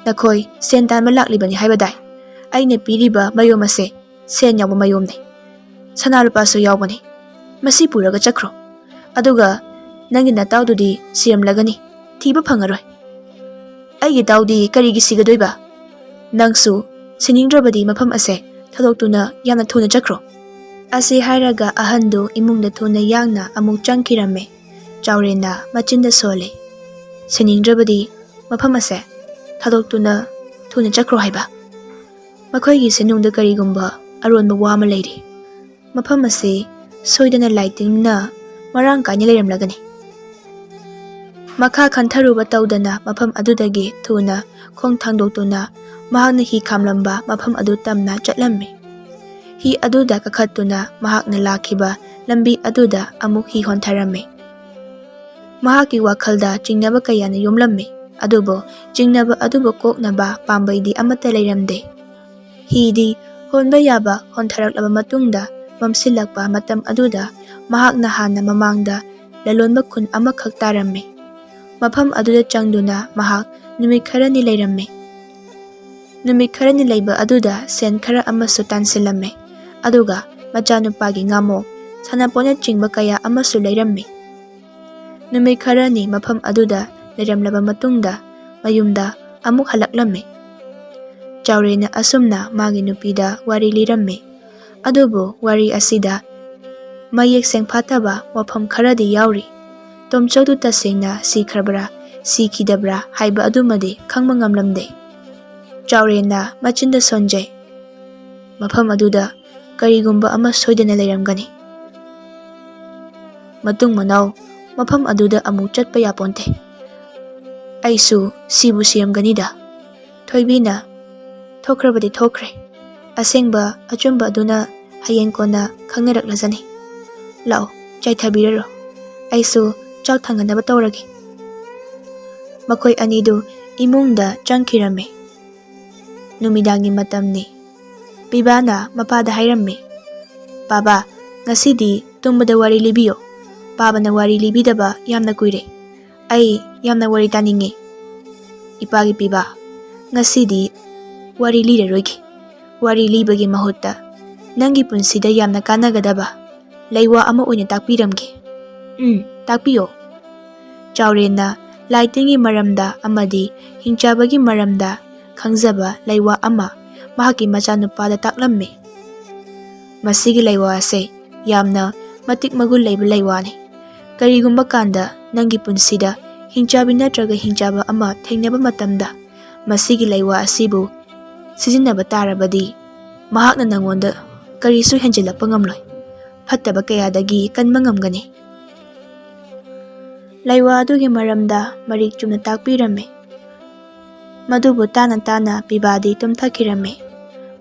ꯅꯈꯣꯏ ꯁꯦꯟ ꯇꯥꯟꯕ ꯂꯥꯛꯂꯤꯕꯅꯤ ꯍꯥꯏꯕꯗꯥꯏ? ꯑꯩꯅ ꯄꯤꯔꯤꯕ ꯃꯌꯣꯝ ꯑꯁꯦ ꯁꯦꯟ ꯌꯥꯎꯕ ꯃꯌꯣꯝꯅꯤ꯫ ꯁꯅꯥ ꯂꯨꯄꯥꯁꯨ ꯌꯥꯎꯕꯅꯤ꯫ ꯃꯁꯤ ꯄꯨꯔꯒ ꯆꯠꯈ꯭ꯔꯣ꯫ ꯑꯗꯨꯒ ꯅꯪꯒꯤ ꯅꯇꯥꯎꯗꯨꯗꯤ ꯁꯤꯔꯝꯂꯒꯅꯤ꯫ ꯊꯤꯕ ꯐꯪꯉꯔꯣꯏ꯫" "ꯑꯩꯒꯤ ꯏꯇꯥꯎꯗꯤ ꯀꯔꯤꯒꯤ ꯁꯤꯒꯗꯣꯏꯕ? ꯅꯪꯁꯨ ꯁꯤꯅꯤꯡꯗ꯭ꯔꯕꯗꯤ ꯃꯐꯝ ꯑꯁꯦ ꯊꯥꯗꯣꯛꯇꯨꯅ ꯌꯥꯝꯅ ꯊꯨꯅ ꯆꯠꯈ꯭ꯔꯣ꯫" ꯑꯁꯤ ꯍꯥꯏꯔꯒ ꯑꯍꯟꯗꯨ ꯏꯃꯨꯡꯗ ꯊꯨꯅ ꯌꯥꯡꯅ ꯑꯃꯨꯛ ꯆꯪꯈꯤꯔꯝꯃꯦ꯫ ꯆꯥꯎꯔꯦꯟꯅ ꯃꯆꯤꯟꯗ ꯁꯣꯜꯂꯦ, "ꯁꯤꯅꯤꯡꯗ꯭ꯔꯕꯗꯤ ꯃꯐꯝ ꯑꯁꯦ ꯊꯥꯗꯣꯛꯇꯨꯅ ꯊꯨꯅ ꯆꯠꯈ꯭ꯔꯣ ꯍꯥꯏꯕ꯫ ꯃꯈꯣꯏꯒꯤ ꯁꯦꯟꯅꯨꯡꯗ ꯀꯔꯤꯒꯨꯝꯕ ꯑꯔꯣꯟꯕ ꯋꯥ ꯑꯃ ꯂꯩꯔꯤ꯫ ꯃꯐꯝ ꯑꯁꯤ ꯁꯣꯏꯗꯅ ꯂꯥꯏ ꯇꯤꯟꯅ ꯃꯔꯥꯡ ꯀꯥꯏꯅ ꯂꯩꯔꯝꯂꯒꯅꯤ꯫" ꯃꯈꯥ ꯈꯟꯊꯔꯨꯕ ꯇꯧꯗꯅ ꯃꯐꯝ ꯑꯗꯨꯗꯒꯤ ꯊꯨꯅ ꯈꯣꯡ ꯊꯥꯡꯗꯣꯛꯇꯨꯅ ꯃꯍꯥꯛꯅ ꯍꯤ ꯈꯥꯝꯂꯝꯕ ꯃꯐꯝ ꯑꯗꯨ ꯇꯝꯅ ꯆꯠꯂꯝꯃꯤ꯫ ꯍꯤ ꯑꯗꯨꯗ ꯀꯥꯈꯠꯇꯨꯅ ꯃꯍꯥꯛꯅ ꯂꯥꯛꯈꯤꯕ ꯂꯝꯕꯤ ꯑꯗꯨꯗ ꯑꯃꯨꯛ ꯍꯤ ꯍꯣꯟꯊꯔꯝꯃꯤ꯫ ꯃꯍꯥꯛꯀꯤ ꯋꯥꯈꯜꯗ ꯆꯤꯡꯅꯕ ꯀꯌꯥꯅ ꯌꯣꯝꯂꯝꯃꯤ, ꯑꯗꯨꯕꯨ ꯆꯤꯡꯅꯕ ꯑꯗꯨꯕꯨ ꯀꯣꯛꯅꯕ ꯄꯥꯝꯕꯩꯗꯤ ꯑꯃꯠꯇ ꯂꯩꯔꯝꯗꯦ꯫ ꯍꯤꯗꯤ ꯍꯣꯟꯕ ꯌꯥꯕ ꯍꯣꯟꯊꯔꯛꯂꯕ ꯃꯇꯨꯡꯗ, ꯃꯝꯁꯤꯜꯂꯛꯄ ꯃꯇꯝ ꯑꯗꯨꯗ ꯃꯍꯥꯛꯅ ꯍꯥꯟꯅ ꯃꯃꯥꯡꯗ ꯂꯂꯣꯟꯕ ꯈꯨꯟ ꯑꯃꯈꯛ ꯇꯥꯔꯝꯃꯤ꯫ ꯃꯐꯝ ꯑꯗꯨꯗ ꯆꯪꯗꯨꯅ ꯃꯍꯥꯛ ꯅꯨꯃꯤꯠ ꯈꯔꯅꯤ ꯂꯩꯔꯝꯃꯤ꯫ ꯅꯨꯃꯤꯠ ꯈꯔꯅꯤ ꯂꯩꯕ ꯑꯗꯨꯗ ꯁꯦꯟ ꯈꯔ ꯑꯃꯁꯨ ꯇꯥꯟꯁꯤꯜꯂꯝꯃꯤ꯫ ꯑꯗꯨꯒ ꯃꯆꯥꯅꯨꯄꯥꯒꯤ ꯉꯥꯃꯣꯛ, ꯁꯥꯟꯅꯄꯣꯠꯅꯆꯤꯡꯕ ꯀꯌꯥ ꯑꯃꯁꯨ ꯂꯩꯔꯝꯃꯤ꯫ ꯅꯨꯃꯤꯠ ꯈꯔꯅꯤ ꯃꯐꯝ ꯑꯗꯨꯗ ꯂꯩꯔꯝꯂꯕ ꯃꯇꯨꯡꯗ ꯃꯌꯨꯝꯗ ꯑꯃꯨꯛ ꯍꯜꯂꯛꯂꯝꯃꯤ꯫ ꯆꯥꯎꯔꯦꯟꯅ ꯑꯁꯨꯝꯅ ꯃꯥꯒꯤ ꯅꯨꯄꯤꯗ ꯋꯥꯔꯤ ꯂꯤꯔꯝꯃꯤ꯫ ꯑꯗꯨꯕꯨ ꯋꯥꯔꯤ ꯑꯁꯤꯗ ꯃꯌꯦꯛ ꯁꯦꯡꯐꯥꯠꯇꯕ ꯋꯥꯐꯝ ꯈꯔꯗꯤ ꯌꯥꯎꯔꯤ꯫ ꯇꯣꯝꯆꯧꯗꯨ ꯇꯁꯦꯡꯅ ꯁꯤꯈ꯭ꯔꯕ꯭ꯔꯥ, ꯁꯤꯈꯤꯗꯕ꯭ꯔꯥ ꯍꯥꯏꯕ ꯑꯗꯨꯃꯗꯤ ꯈꯪꯕ ꯉꯝꯂꯝꯗꯦ꯫ ꯆꯥꯎꯔꯦꯟꯅ ꯃꯆꯤꯟꯗ ꯁꯣꯟꯖꯩ꯫ ꯃꯐꯝ ꯑꯗꯨꯗ ꯀꯔꯤꯒꯨꯝꯕ ꯑꯃ ꯁꯣꯏꯗꯅ ꯂꯩꯔꯝꯒꯅꯤ꯫ ꯃꯇꯨꯡ ꯃꯅꯥꯎ ꯃꯐꯝ ꯑꯗꯨꯗ ꯑꯃꯨꯛ ꯆꯠꯄ ꯌꯥꯄꯣꯟꯇꯦ꯫ ꯑꯩꯁꯨ ꯁꯤꯕꯨ ꯁꯤꯔꯝꯒꯅꯤꯗ꯫ ꯊꯣꯏꯕꯤꯅ, "ꯊꯣꯛꯈ꯭ꯔꯕꯗꯤ ꯊꯣꯛꯈ꯭ꯔꯦ꯫ ꯑꯁꯦꯡꯕ ꯑꯆꯨꯝꯕ ꯑꯗꯨꯅ ꯍꯌꯦꯡ ꯀꯣꯟꯅ ꯈꯪꯅꯔꯛꯂꯖꯅꯤ꯫ ꯂꯥꯛꯑꯣ, ꯆꯥꯏꯊꯕꯤꯔꯔꯣ꯫ ꯑꯩꯁꯨ ꯆꯥꯛ ꯊꯥꯡꯒꯠꯅꯕ ꯇꯧꯔꯒꯦ"꯫ ꯃꯈꯣꯏ ꯑꯅꯤꯗꯨ ꯏꯃꯨꯡꯗ ꯆꯪꯈꯤꯔꯝꯃꯤ꯫ ꯅꯨꯃꯤꯗꯥꯡꯒꯤ ꯃꯇꯝꯅꯤ꯫ ꯄꯤꯕꯥꯅ ꯃꯄꯥꯗ ꯍꯥꯏꯔꯝꯃꯤ, "ꯄꯥꯕꯥ, ꯉꯁꯤꯗꯤ ꯇꯨꯝꯕꯗ ꯋꯥꯔꯤ ꯂꯤꯕꯤꯌꯣ꯫ ꯄꯥꯕꯅ ꯋꯥꯔꯤ ꯂꯤꯕꯤꯗꯕ ꯌꯥꯝꯅ ꯀꯨꯏꯔꯦ꯫ ꯑꯩ ꯌꯥꯝꯅ ꯋꯥꯔꯤ ꯇꯥꯅꯤꯡꯉꯤ"꯫ ꯏꯄꯥꯒꯤ ꯄꯤꯕꯥ, "ꯉꯁꯤꯗꯤ ꯋꯥꯔꯤ ꯂꯤꯔꯔꯣꯏꯒꯦ꯫ ꯋꯥꯔꯤ ꯂꯤꯕꯒꯤ ꯃꯍꯨꯠꯇ ꯅꯪꯒꯤ ꯄꯨꯟꯁꯤꯗ ꯌꯥꯝꯅ ꯀꯥꯟꯅꯒꯗꯕ ꯂꯩꯋꯥ ꯑꯃ ꯑꯣꯏꯅ ꯇꯥꯛꯄꯤꯔꯝꯒꯦ"꯫ "ꯎꯝ, ꯇꯥꯛꯄꯤꯌꯣ"꯫ ꯆꯥꯎꯔꯦꯟꯅ ꯂꯥꯏ ꯇꯤꯟꯒꯤ ꯃꯔꯝꯗ ꯑꯃꯗꯤ ꯍꯤꯡꯆꯥꯕꯒꯤ ꯃꯔꯝꯗ ꯈꯪꯖꯕ ꯂꯩꯋꯥ ꯑꯃ ꯃꯍꯥꯛꯀꯤ ꯃꯆꯥꯅꯨꯄꯥꯗ ꯇꯥꯛꯂꯝꯃꯤ꯫ "ꯃꯁꯤꯒꯤ ꯂꯩꯋꯥ ꯑꯁꯦ ꯌꯥꯝꯅ ꯃꯇꯤꯛ ꯃꯒꯨꯟ ꯂꯩꯕ ꯂꯩꯋꯥꯅꯤ꯫ ꯀꯔꯤꯒꯨꯝꯕ ꯀꯥꯟꯗ ꯅꯪꯒꯤ ꯄꯨꯟꯁꯤꯗ ꯍꯤꯡꯆꯥꯕꯤ ꯅꯠꯇ꯭ꯔꯒ ꯍꯤꯡꯆꯥꯕ ꯑꯃ ꯊꯦꯡꯅꯕ ꯃꯇꯝꯗ ꯃꯁꯤꯒꯤ ꯂꯩꯋꯥ ꯑꯁꯤꯕꯨ ꯁꯤꯖꯤꯟꯅꯕ ꯇꯥꯔꯕꯗꯤ ꯃꯍꯥꯛꯅ ꯅꯪꯉꯣꯟꯗ ꯀꯔꯤꯁꯨ ꯍꯦꯟꯖꯤꯜꯂꯛꯄ ꯉꯝꯂꯣꯏ꯫ ꯐꯠꯇꯕ ꯀꯌꯥꯗꯒꯤ ꯀꯟꯕ ꯉꯝꯒꯅꯤ"꯫ ꯂꯩꯋꯥ ꯑꯗꯨꯒꯤ ꯃꯔꯝꯗ ꯃꯔꯤꯛ ꯆꯨꯝꯅ ꯇꯥꯛꯄꯤꯔꯝꯃꯤ꯫ ꯃꯗꯨꯕꯨ ꯇꯥꯅ ꯇꯥꯅ ꯄꯤꯕꯥꯗꯤ ꯇꯨꯝꯊꯈꯤꯔꯝꯃꯤ꯫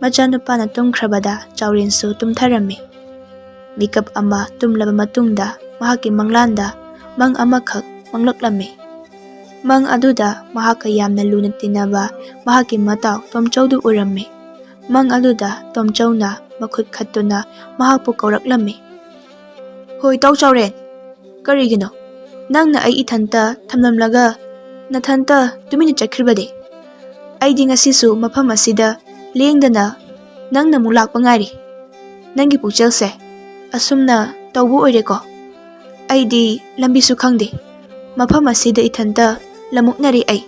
ꯃꯆꯥꯅꯨꯄꯥꯅ ꯇꯨꯝꯈ꯭ꯔꯕꯗ ꯆꯥꯎꯔꯦꯟꯁꯨ ꯇꯨꯝꯊꯔꯝꯃꯤ꯫ ꯃꯤꯀꯞ ꯑꯃ ꯇꯨꯝꯂꯕ ꯃꯇꯨꯡꯗ ꯃꯍꯥꯛꯀꯤ ꯃꯪꯂꯥꯟꯗ ꯃꯪ ꯑꯃꯈꯛ ꯃꯪꯂꯛꯂꯝꯃꯤ꯫ ꯃꯪ ꯑꯗꯨꯗ ꯃꯍꯥꯛꯀ ꯌꯥꯝꯅ ꯂꯨꯅ ꯇꯤꯟꯅꯕ ꯃꯍꯥꯛꯀꯤ ꯃꯇꯥꯎ ꯇꯣꯝꯆꯧꯗꯨ ꯎꯔꯝꯃꯤ꯫ ꯃꯪ ꯑꯗꯨꯗ ꯇꯣꯝꯆꯧꯅ ꯃꯈꯨꯠ ꯈꯠꯇꯨꯅ ꯃꯍꯥꯛꯄꯨ ꯀꯧꯔꯛꯂꯝꯃꯤ꯫ "ꯍꯣꯏ, ꯇꯥꯎ ꯆꯥꯎꯔꯦꯟ, ꯀꯔꯤꯒꯤꯅꯣ? ꯅꯪꯅ ꯑꯩ ꯏꯊꯟꯇ ꯊꯝꯂꯝꯂꯒ ꯅꯊꯟꯇ ꯇꯨꯃꯤꯟꯅ ꯆꯠꯈ꯭ꯔꯤꯕꯗꯤ? ꯑꯩꯗꯤ ꯉꯁꯤꯁꯨ ꯃꯐꯝ ꯑꯁꯤꯗ ꯂꯦꯡꯗꯅ ꯅꯪꯅ ꯑꯃꯨꯛ ꯂꯥꯛꯄ ꯉꯥꯏꯔꯤ"꯫ ꯅꯪꯒꯤ ꯄꯨꯛꯆꯦꯜꯁꯦ ꯑꯁꯨꯝꯅ ꯇꯧꯕ ꯑꯣꯏꯔꯦꯀꯣ꯫ ꯑꯩꯗꯤ ꯂꯝꯕꯤꯁꯨ ꯈꯪꯗꯦ꯫ ꯃꯐꯝ ꯑꯁꯤꯗ ꯏꯊꯟꯇ ꯂꯝꯃꯨꯛꯅꯔꯤ ꯑꯩ꯫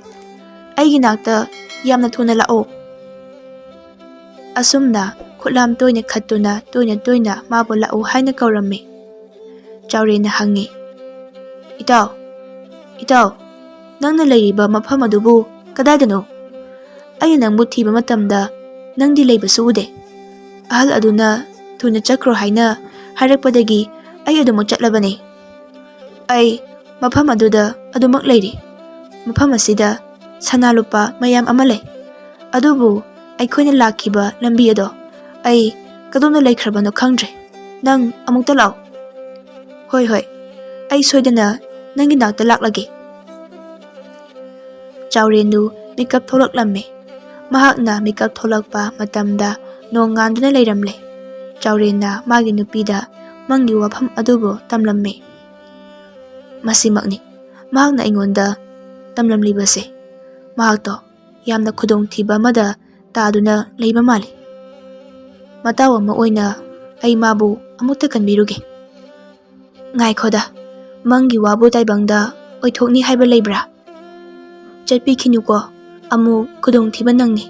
ꯑꯩꯒꯤ ꯅꯥꯛꯇ ꯌꯥꯝꯅ ꯊꯨꯅ ꯂꯥꯛꯑꯣ꯫ ꯑꯁꯨꯝꯅ ꯈꯨꯠꯂꯥꯝ ꯇꯣꯏꯅ ꯈꯠꯇꯨꯅ ꯇꯣꯏꯅ ꯇꯣꯏꯅ ꯃꯥꯕꯨ ꯂꯥꯛꯎ ꯍꯥꯏꯅ ꯀꯧꯔꯝꯃꯤ꯫ ꯆꯥꯎꯔꯦꯟꯅ ꯍꯪꯉꯤ, "ꯏꯇꯥꯎ, ꯏꯇꯥꯎ, ꯅꯪꯅ ꯂꯩꯔꯤꯕ ꯃꯐꯝ ꯑꯗꯨꯕꯨ ꯀꯗꯥꯏꯗꯅꯣ? ꯑꯩꯅ ꯅꯪꯕꯨ ꯊꯤꯕ ꯃꯇꯝꯗ ꯅꯪꯗꯤ ꯂꯩꯕꯁꯨ ꯎꯗꯦ꯫ ꯑꯍꯜ ꯑꯗꯨꯅ ꯊꯨꯅ ꯆꯠꯈ꯭ꯔꯣ ꯍꯥꯏꯅ ꯍꯥꯏꯔꯛꯄꯗꯒꯤ ꯑꯩ ꯑꯗꯨꯃꯛ ꯆꯠꯂꯕꯅꯤ꯫ ꯑꯩ ꯃꯐꯝ ꯑꯗꯨꯗ ꯑꯗꯨꯃꯛ ꯂꯩꯔꯤ꯫ ꯃꯐꯝ ꯑꯁꯤꯗ ꯁꯅꯥ ꯂꯨꯄꯥ ꯃꯌꯥꯝ ꯑꯃ ꯂꯩ꯫ ꯑꯗꯨꯕꯨ ꯑꯩꯈꯣꯏꯅ ꯂꯥꯛꯈꯤꯕ ꯂꯝꯕꯤ ꯑꯗꯣ ꯑꯩ ꯀꯗꯣꯝꯗ ꯂꯩꯈ꯭ꯔꯕꯅꯣ ꯈꯪꯗ꯭ꯔꯦ꯫ ꯅꯪ ꯑꯃꯨꯛꯇ ꯂꯥꯛꯑꯣ꯫" "ꯍꯣꯏ, ꯍꯣꯏ, ꯑꯩ ꯁꯣꯏꯗꯅ ꯅꯪꯒꯤ ꯅꯥꯛꯇ ꯂꯥꯛꯂꯒꯦ꯫" ꯆꯥꯎꯔꯦꯟꯗꯨ ꯃꯤꯀꯞ ꯊꯣꯛꯂꯛꯂꯝꯃꯤ꯫ ꯃꯍꯥꯛꯅ ꯃꯤꯀꯞ ꯊꯣꯛꯂꯛꯄ ꯃꯇꯝꯗ ꯅꯣꯡ ꯉꯥꯟꯗꯨꯅ ꯂꯩꯔꯝꯂꯦ꯫ ꯆꯥꯎꯔꯦꯟꯅ ꯃꯥꯒꯤ ꯅꯨꯄꯤꯗ ꯃꯪꯒꯤ ꯋꯥꯐꯝ ꯑꯗꯨꯕꯨ ꯇꯝꯂꯝꯃꯤ꯫ ꯃꯁꯤꯃꯛꯅꯤ ꯃꯍꯥꯛꯅ ꯑꯩꯉꯣꯟꯗ ꯇꯝꯂꯝꯂꯤꯕꯁꯦ꯫ ꯃꯍꯥꯛꯇꯣ ꯌꯥꯝꯅ ꯈꯨꯗꯣꯡꯊꯤꯕ ꯑꯃꯗ ꯇꯥꯗꯨꯅ ꯂꯩꯕ ꯃꯥꯜꯂꯤ꯫ ꯃꯇꯥꯎ ꯑꯃ ꯑꯣꯏꯅ ꯑꯩ ꯃꯥꯕꯨ ꯑꯃꯨꯛꯇ ꯀꯟꯕꯤꯔꯨꯒꯦ꯫ ꯉꯥꯏꯈꯣꯗ, ꯃꯪꯒꯤ ꯋꯥꯕꯨ ꯇꯥꯏꯕꯪꯗ ꯑꯣꯏꯊꯣꯛꯅꯤ ꯍꯥꯏꯕ ꯂꯩꯕ꯭ꯔꯥ? ꯆꯠꯄꯤꯈꯤꯅꯨꯀꯣ, ꯑꯃꯨꯛ ꯈꯨꯗꯣꯡꯊꯤꯕ ꯅꯪꯅꯤ꯫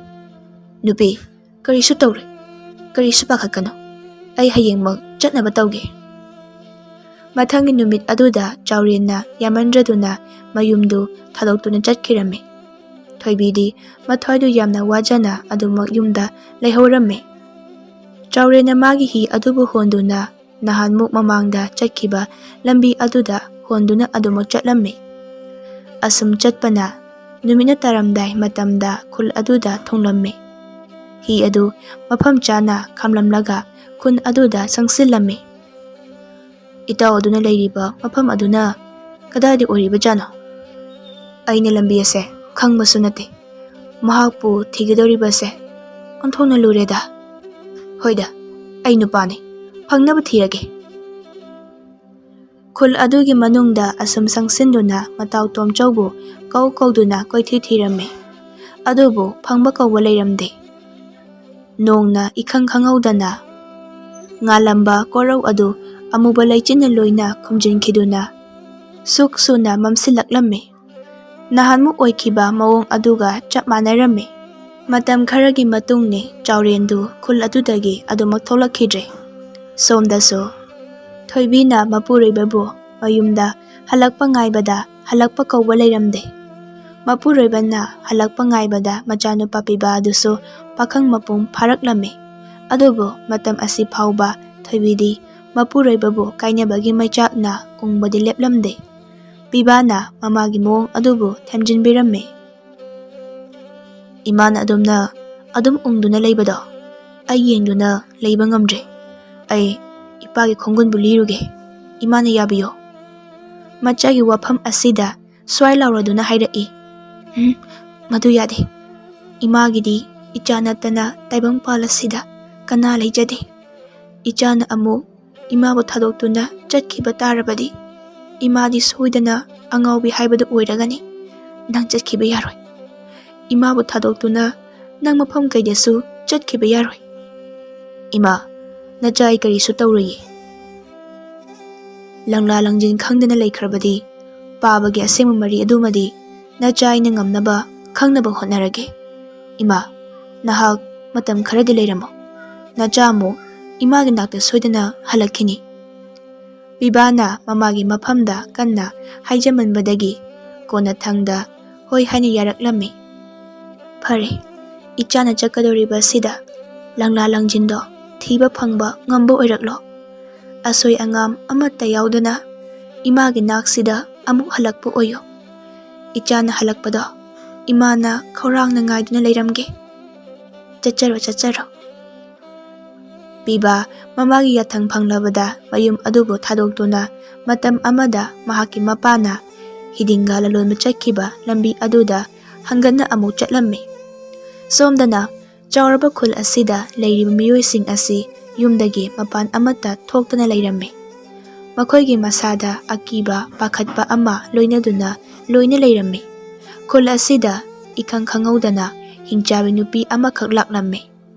ꯅꯨꯄꯤ, ꯀꯔꯤꯁꯨ ꯇꯧꯔꯣꯏ, ꯀꯔꯤꯁꯨ ꯄꯥꯈꯠꯀꯅꯨ꯫ ꯑꯩ ꯍꯌꯦꯡꯃꯛ ꯆꯠꯅꯕ ꯇꯧꯒꯦ꯫ ꯃꯊꯪꯒꯤ ꯅꯨꯃꯤꯠ ꯑꯗꯨꯗ ꯆꯥꯎꯔꯦꯟꯅ ꯌꯥꯝꯃꯟꯗ꯭ꯔꯗꯨꯅ ꯃꯌꯨꯝꯗꯨ ꯊꯥꯗꯣꯛꯇꯨꯅ ꯆꯠꯈꯤꯔꯝꯃꯤ꯫ ꯊꯣꯏꯕꯤꯗꯤ ꯃꯊ꯭ꯋꯥꯏꯗꯨ ꯌꯥꯝꯅ ꯋꯥꯖꯅ ꯑꯗꯨꯃꯛ ꯌꯨꯝꯗ ꯂꯩꯍꯧꯔꯝꯃꯤ꯫ ꯆꯥꯎꯔꯦꯟꯅ ꯃꯥꯒꯤ ꯍꯤ ꯑꯗꯨꯕꯨ ꯍꯣꯟꯗꯨꯅ ꯅꯍꯥꯟꯃꯨꯛ ꯃꯃꯥꯡꯗ ꯆꯠꯈꯤꯕ ꯂꯝꯕꯤ ꯑꯗꯨꯗ ꯍꯣꯟꯗꯨꯅ ꯑꯗꯨꯃꯛ ꯆꯠꯂꯝꯃꯤ꯫ ꯑꯁꯨꯝ ꯆꯠꯄꯅ ꯅꯨꯃꯤꯠꯅ ꯇꯥꯔꯝꯗꯥꯏ ꯃꯇꯝꯗ ꯈꯨꯜ ꯑꯗꯨꯗ ꯊꯨꯡꯂꯝꯃꯤ꯫ ꯍꯤ ꯑꯗꯨ ꯃꯐꯝ ꯆꯥꯅ ꯈꯥꯝꯂꯝꯂꯒ ꯈꯨꯟ ꯑꯗꯨꯗ ꯆꯪꯁꯤꯜꯂꯝꯃꯤ꯫ "ꯏꯇꯥꯎ ꯑꯗꯨꯅ ꯂꯩꯔꯤꯕ ꯃꯐꯝ ꯑꯗꯨꯅ ꯀꯗꯥꯏꯗ ꯑꯣꯏꯔꯤꯕꯖꯥꯠꯅꯣ? ꯑꯩꯅ ꯂꯝꯕꯤ ꯑꯁꯦ ꯈꯪꯕꯁꯨ ꯅꯠꯇꯦ꯫ ꯃꯍꯥꯛꯄꯨ ꯊꯤꯒꯗꯧꯔꯤꯕꯁꯦ ꯑꯣꯟꯊꯣꯛꯅ ꯂꯨꯔꯦꯗ꯫ ꯍꯣꯏꯗ, ꯑꯩ ꯅꯨꯄꯥꯅꯤ, ꯐꯪꯅꯕ ꯊꯤꯔꯒꯦ꯫" ꯈꯨꯜ ꯑꯗꯨꯒꯤ ꯃꯅꯨꯡꯗ ꯑꯁꯨꯝ ꯆꯪꯁꯤꯟꯗꯨꯅ ꯃꯇꯥꯎ ꯇꯣꯝꯆꯧꯕꯨ ꯀꯧ ꯀꯧꯗꯨꯅ ꯀꯣꯏꯊꯤ ꯊꯤꯔꯝꯃꯤ꯫ ꯑꯗꯨꯕꯨ ꯐꯪꯕ ꯀꯧꯕ ꯂꯩꯔꯝꯗꯦ꯫ ꯅꯣꯡꯅ ꯏꯈꯪ ꯈꯪꯍꯧꯗꯅ ꯉꯥꯜꯂꯝꯕ ꯀꯣꯔꯧ ꯑꯗꯨ ꯑꯃꯨꯕ ꯂꯩꯆꯤꯟꯅ ꯂꯣꯏꯅ ꯈꯨꯝꯖꯤꯟꯈꯤꯗꯨꯅ ꯁꯨꯛ ꯁꯨꯅ ꯃꯝꯁꯤꯜꯂꯛꯂꯝꯃꯤ꯫ ꯅꯍꯥꯟꯃꯨꯛ ꯑꯣꯏꯈꯤꯕ ꯃꯑꯣꯡ ꯑꯗꯨꯒ ꯆꯞ ꯃꯥꯟꯅꯔꯝꯃꯤ꯫ ꯃꯇꯝ ꯈꯔꯒꯤ ꯃꯇꯨꯡꯅꯤ ꯆꯥꯎꯔꯦꯟꯗꯨ ꯈꯨꯜ ꯑꯗꯨꯗꯒꯤ ꯑꯗꯨꯃꯛ ꯊꯣꯛꯂꯛꯈꯤꯗ꯭ꯔꯦ꯫ ꯁꯣꯝꯗꯁꯨ ꯊꯣꯏꯕꯤꯅ ꯃꯄꯨꯔꯣꯏꯕꯕꯨ ꯃꯌꯨꯝꯗ ꯍꯜꯂꯛꯄ ꯉꯥꯏꯕꯗ ꯍꯜꯂꯛꯄ ꯀꯧꯕ ꯂꯩꯔꯝꯗꯦ꯫ ꯃꯄꯨꯔꯣꯏꯕꯅ ꯍꯜꯂꯛꯄ ꯉꯥꯏꯕꯗ ꯃꯆꯥꯅꯨꯄꯥ ꯄꯤꯕ ꯑꯗꯨꯁꯨ ꯄꯥꯈꯪ ꯃꯄꯨꯡ ꯐꯥꯔꯛꯂꯝꯃꯤ꯫ ꯑꯗꯨꯕꯨ ꯃꯇꯝ ꯑꯁꯤ ꯐꯥꯎꯕ ꯊꯣꯏꯕꯤꯗꯤ ꯃꯄꯨꯔꯣꯏꯕꯕꯨ ꯀꯥꯏꯅꯕꯒꯤ ꯃꯩꯆꯥꯛꯅ ꯎꯪꯕꯗꯤ ꯂꯦꯞꯂꯝꯗꯦ꯫ ꯄꯤꯕꯥꯅ ꯃꯃꯥꯒꯤ ꯃꯑꯣꯡ ꯑꯗꯨꯕꯨ ꯊꯦꯝꯖꯤꯟꯕꯤꯔꯝꯃꯤ꯫ "ꯏꯃꯥꯅ ꯑꯗꯨꯝꯅ ꯑꯗꯨꯝ ꯎꯪꯗꯨꯅ ꯂꯩꯕꯗꯣ ꯑꯩ ꯌꯦꯡꯗꯨꯅ ꯂꯩꯕ ꯉꯝꯗ꯭ꯔꯦ꯫ ꯑꯩ ꯏꯄꯥꯒꯤ ꯈꯣꯡꯒꯨꯟꯕꯨ ꯂꯤꯔꯨꯒꯦ꯫ ꯏꯃꯥꯅ ꯌꯥꯕꯤꯌꯣ꯫" ꯃꯆꯥꯒꯤ ꯋꯥꯐꯝ ꯑꯁꯤꯗ ꯁ꯭ꯋꯥꯏ ꯂꯥꯎꯔꯗꯨꯅ ꯍꯥꯏꯔꯛꯏ, "ꯎꯝ, ꯃꯗꯨ ꯌꯥꯗꯦ꯫ ꯏꯃꯥꯒꯤꯗꯤ ꯏꯆꯥ ꯅꯠꯇꯅ ꯇꯥꯏꯕꯪꯄꯥꯜ ꯑꯁꯤꯗ ꯀꯅꯥ ꯂꯩꯖꯗꯦ꯫ ꯏꯆꯥꯅ ꯑꯃꯨꯛ ꯏꯃꯥꯕꯨ ꯊꯥꯗꯣꯛꯇꯨꯅ ꯆꯠꯈꯤꯕ ꯇꯥꯔꯕꯗꯤ ꯏꯃꯥꯗꯤ ꯁꯣꯏꯗꯅ ꯑꯉꯥꯎꯕꯤ ꯍꯥꯏꯕꯗꯨ ꯑꯣꯏꯔꯒꯅꯤ꯫ ꯅꯪ ꯆꯠꯈꯤꯕ ꯌꯥꯔꯣꯏ꯫ ꯏꯃꯥꯕꯨ ꯊꯥꯗꯣꯛꯇꯨꯅ ꯅꯪ ꯃꯐꯝ ꯀꯩꯗꯁꯨ ꯆꯠꯈꯤꯕ ꯌꯥꯔꯣꯏ꯫" "ꯏꯃꯥ, ꯅꯆꯥ ꯑꯩ ꯀꯔꯤꯁꯨ ꯇꯧꯔꯣꯏꯌꯦ꯫" ꯂꯪꯂꯥ ꯂꯪꯖꯤꯟ ꯈꯪꯗꯅ ꯂꯩꯈ꯭ꯔꯕꯗꯤ ꯄꯥꯕꯒꯤ ꯑꯁꯦꯡꯕ ꯃꯔꯤ ꯑꯗꯨꯃꯗꯤ ꯅꯆꯥ ꯑꯩꯅ ꯉꯝꯅꯕ ꯈꯪꯅꯕ ꯍꯣꯠꯅꯔꯒꯦ꯫ ꯏꯃꯥ, ꯅꯍꯥꯛ ꯃꯇꯝ ꯈꯔꯗꯤ ꯂꯩꯔꯝꯃꯨ꯫ ꯅꯆꯥ ꯑꯃꯨꯛ ꯏꯃꯥꯒꯤ ꯅꯥꯛꯇ ꯁꯣꯏꯗꯅ ꯍꯜꯂꯛꯈꯤꯅꯤ꯫ ꯄꯤꯕꯥꯅ ꯃꯃꯥꯒꯤ ꯃꯐꯝꯗ ꯀꯟꯅ ꯍꯥꯏꯖꯃꯟꯕꯗꯒꯤ ꯀꯣꯟꯅꯊꯪꯗ ꯍꯣꯏ ꯍꯥꯏꯅ ꯌꯥꯔꯛꯂꯝꯃꯤ꯫ "ꯐꯔꯦ, ꯏꯆꯥꯅ ꯆꯠꯀꯗꯧꯔꯤꯕ ꯑꯁꯤꯗ ꯂꯪꯂꯥ ꯂꯪꯖꯤꯟꯗꯣ ꯊꯤꯕ ꯐꯪꯕ ꯉꯝꯕ ꯑꯣꯏꯔꯛꯂꯣ꯫ ꯑꯁꯣꯏ ꯑꯉꯥꯝ ꯑꯃꯠꯇ ꯌꯥꯎꯗꯅ ꯏꯃꯥꯒꯤ ꯅꯥꯛꯁꯤꯗ ꯑꯃꯨꯛ ꯍꯜꯂꯛꯄ ꯑꯣꯏꯌꯨ꯫ ꯏꯆꯥꯅ ꯍꯜꯂꯛꯄꯗꯣ ꯏꯃꯥꯅ ꯈꯧꯔꯥꯡꯅ ꯉꯥꯏꯗꯨꯅ ꯂꯩꯔꯝꯒꯦ꯫ ꯆꯠꯆꯔꯣ, ꯆꯠꯆꯔꯣ꯫" ꯄꯤꯕꯥ ꯃꯃꯥꯒꯤ ꯌꯥꯊꯪ ꯐꯪꯂꯕꯗ ꯃꯌꯨꯝ ꯑꯗꯨꯕꯨ ꯊꯥꯗꯣꯛꯇꯨꯅ ꯃꯇꯝ ꯑꯃꯗ ꯃꯍꯥꯛꯀꯤ ꯃꯄꯥꯅ ꯍꯤꯗꯤꯡꯒ ꯂꯂꯣꯟꯕ ꯆꯠꯈꯤꯕ ꯂꯝꯕꯤ ꯑꯗꯨꯗ ꯍꯪꯒꯠꯅ ꯑꯃꯨꯛ ꯆꯠꯂꯝꯃꯤ꯫ ꯁꯣꯝꯗꯅ ꯆꯥꯎꯔꯕ ꯈꯨꯜ ꯑꯁꯤꯗ ꯂꯩꯔꯤꯕ ꯃꯤꯑꯣꯏꯁꯤꯡ ꯑꯁꯤ ꯌꯨꯝꯗꯒꯤ ꯃꯄꯥꯟ ꯑꯃꯠꯇ ꯊꯣꯛꯇꯅ ꯂꯩꯔꯝꯃꯤ꯫ ꯃꯈꯣꯏꯒꯤ ꯃꯁꯥꯗ ꯑꯀꯤꯕ ꯄꯥꯈꯠꯄ ꯑꯃ ꯂꯣꯏꯅꯗꯨꯅ ꯂꯣꯏꯅ ꯂꯩꯔꯝꯃꯤ꯫ ꯈꯨꯜ ꯑꯁꯤꯗ ꯏꯈꯪ ꯈꯪꯍꯧꯗꯅ ꯍꯤꯡꯆꯥꯕꯤ ꯅꯨꯄꯤ ꯑꯃꯈꯛ ꯂꯥꯛꯂꯝꯃꯤ꯫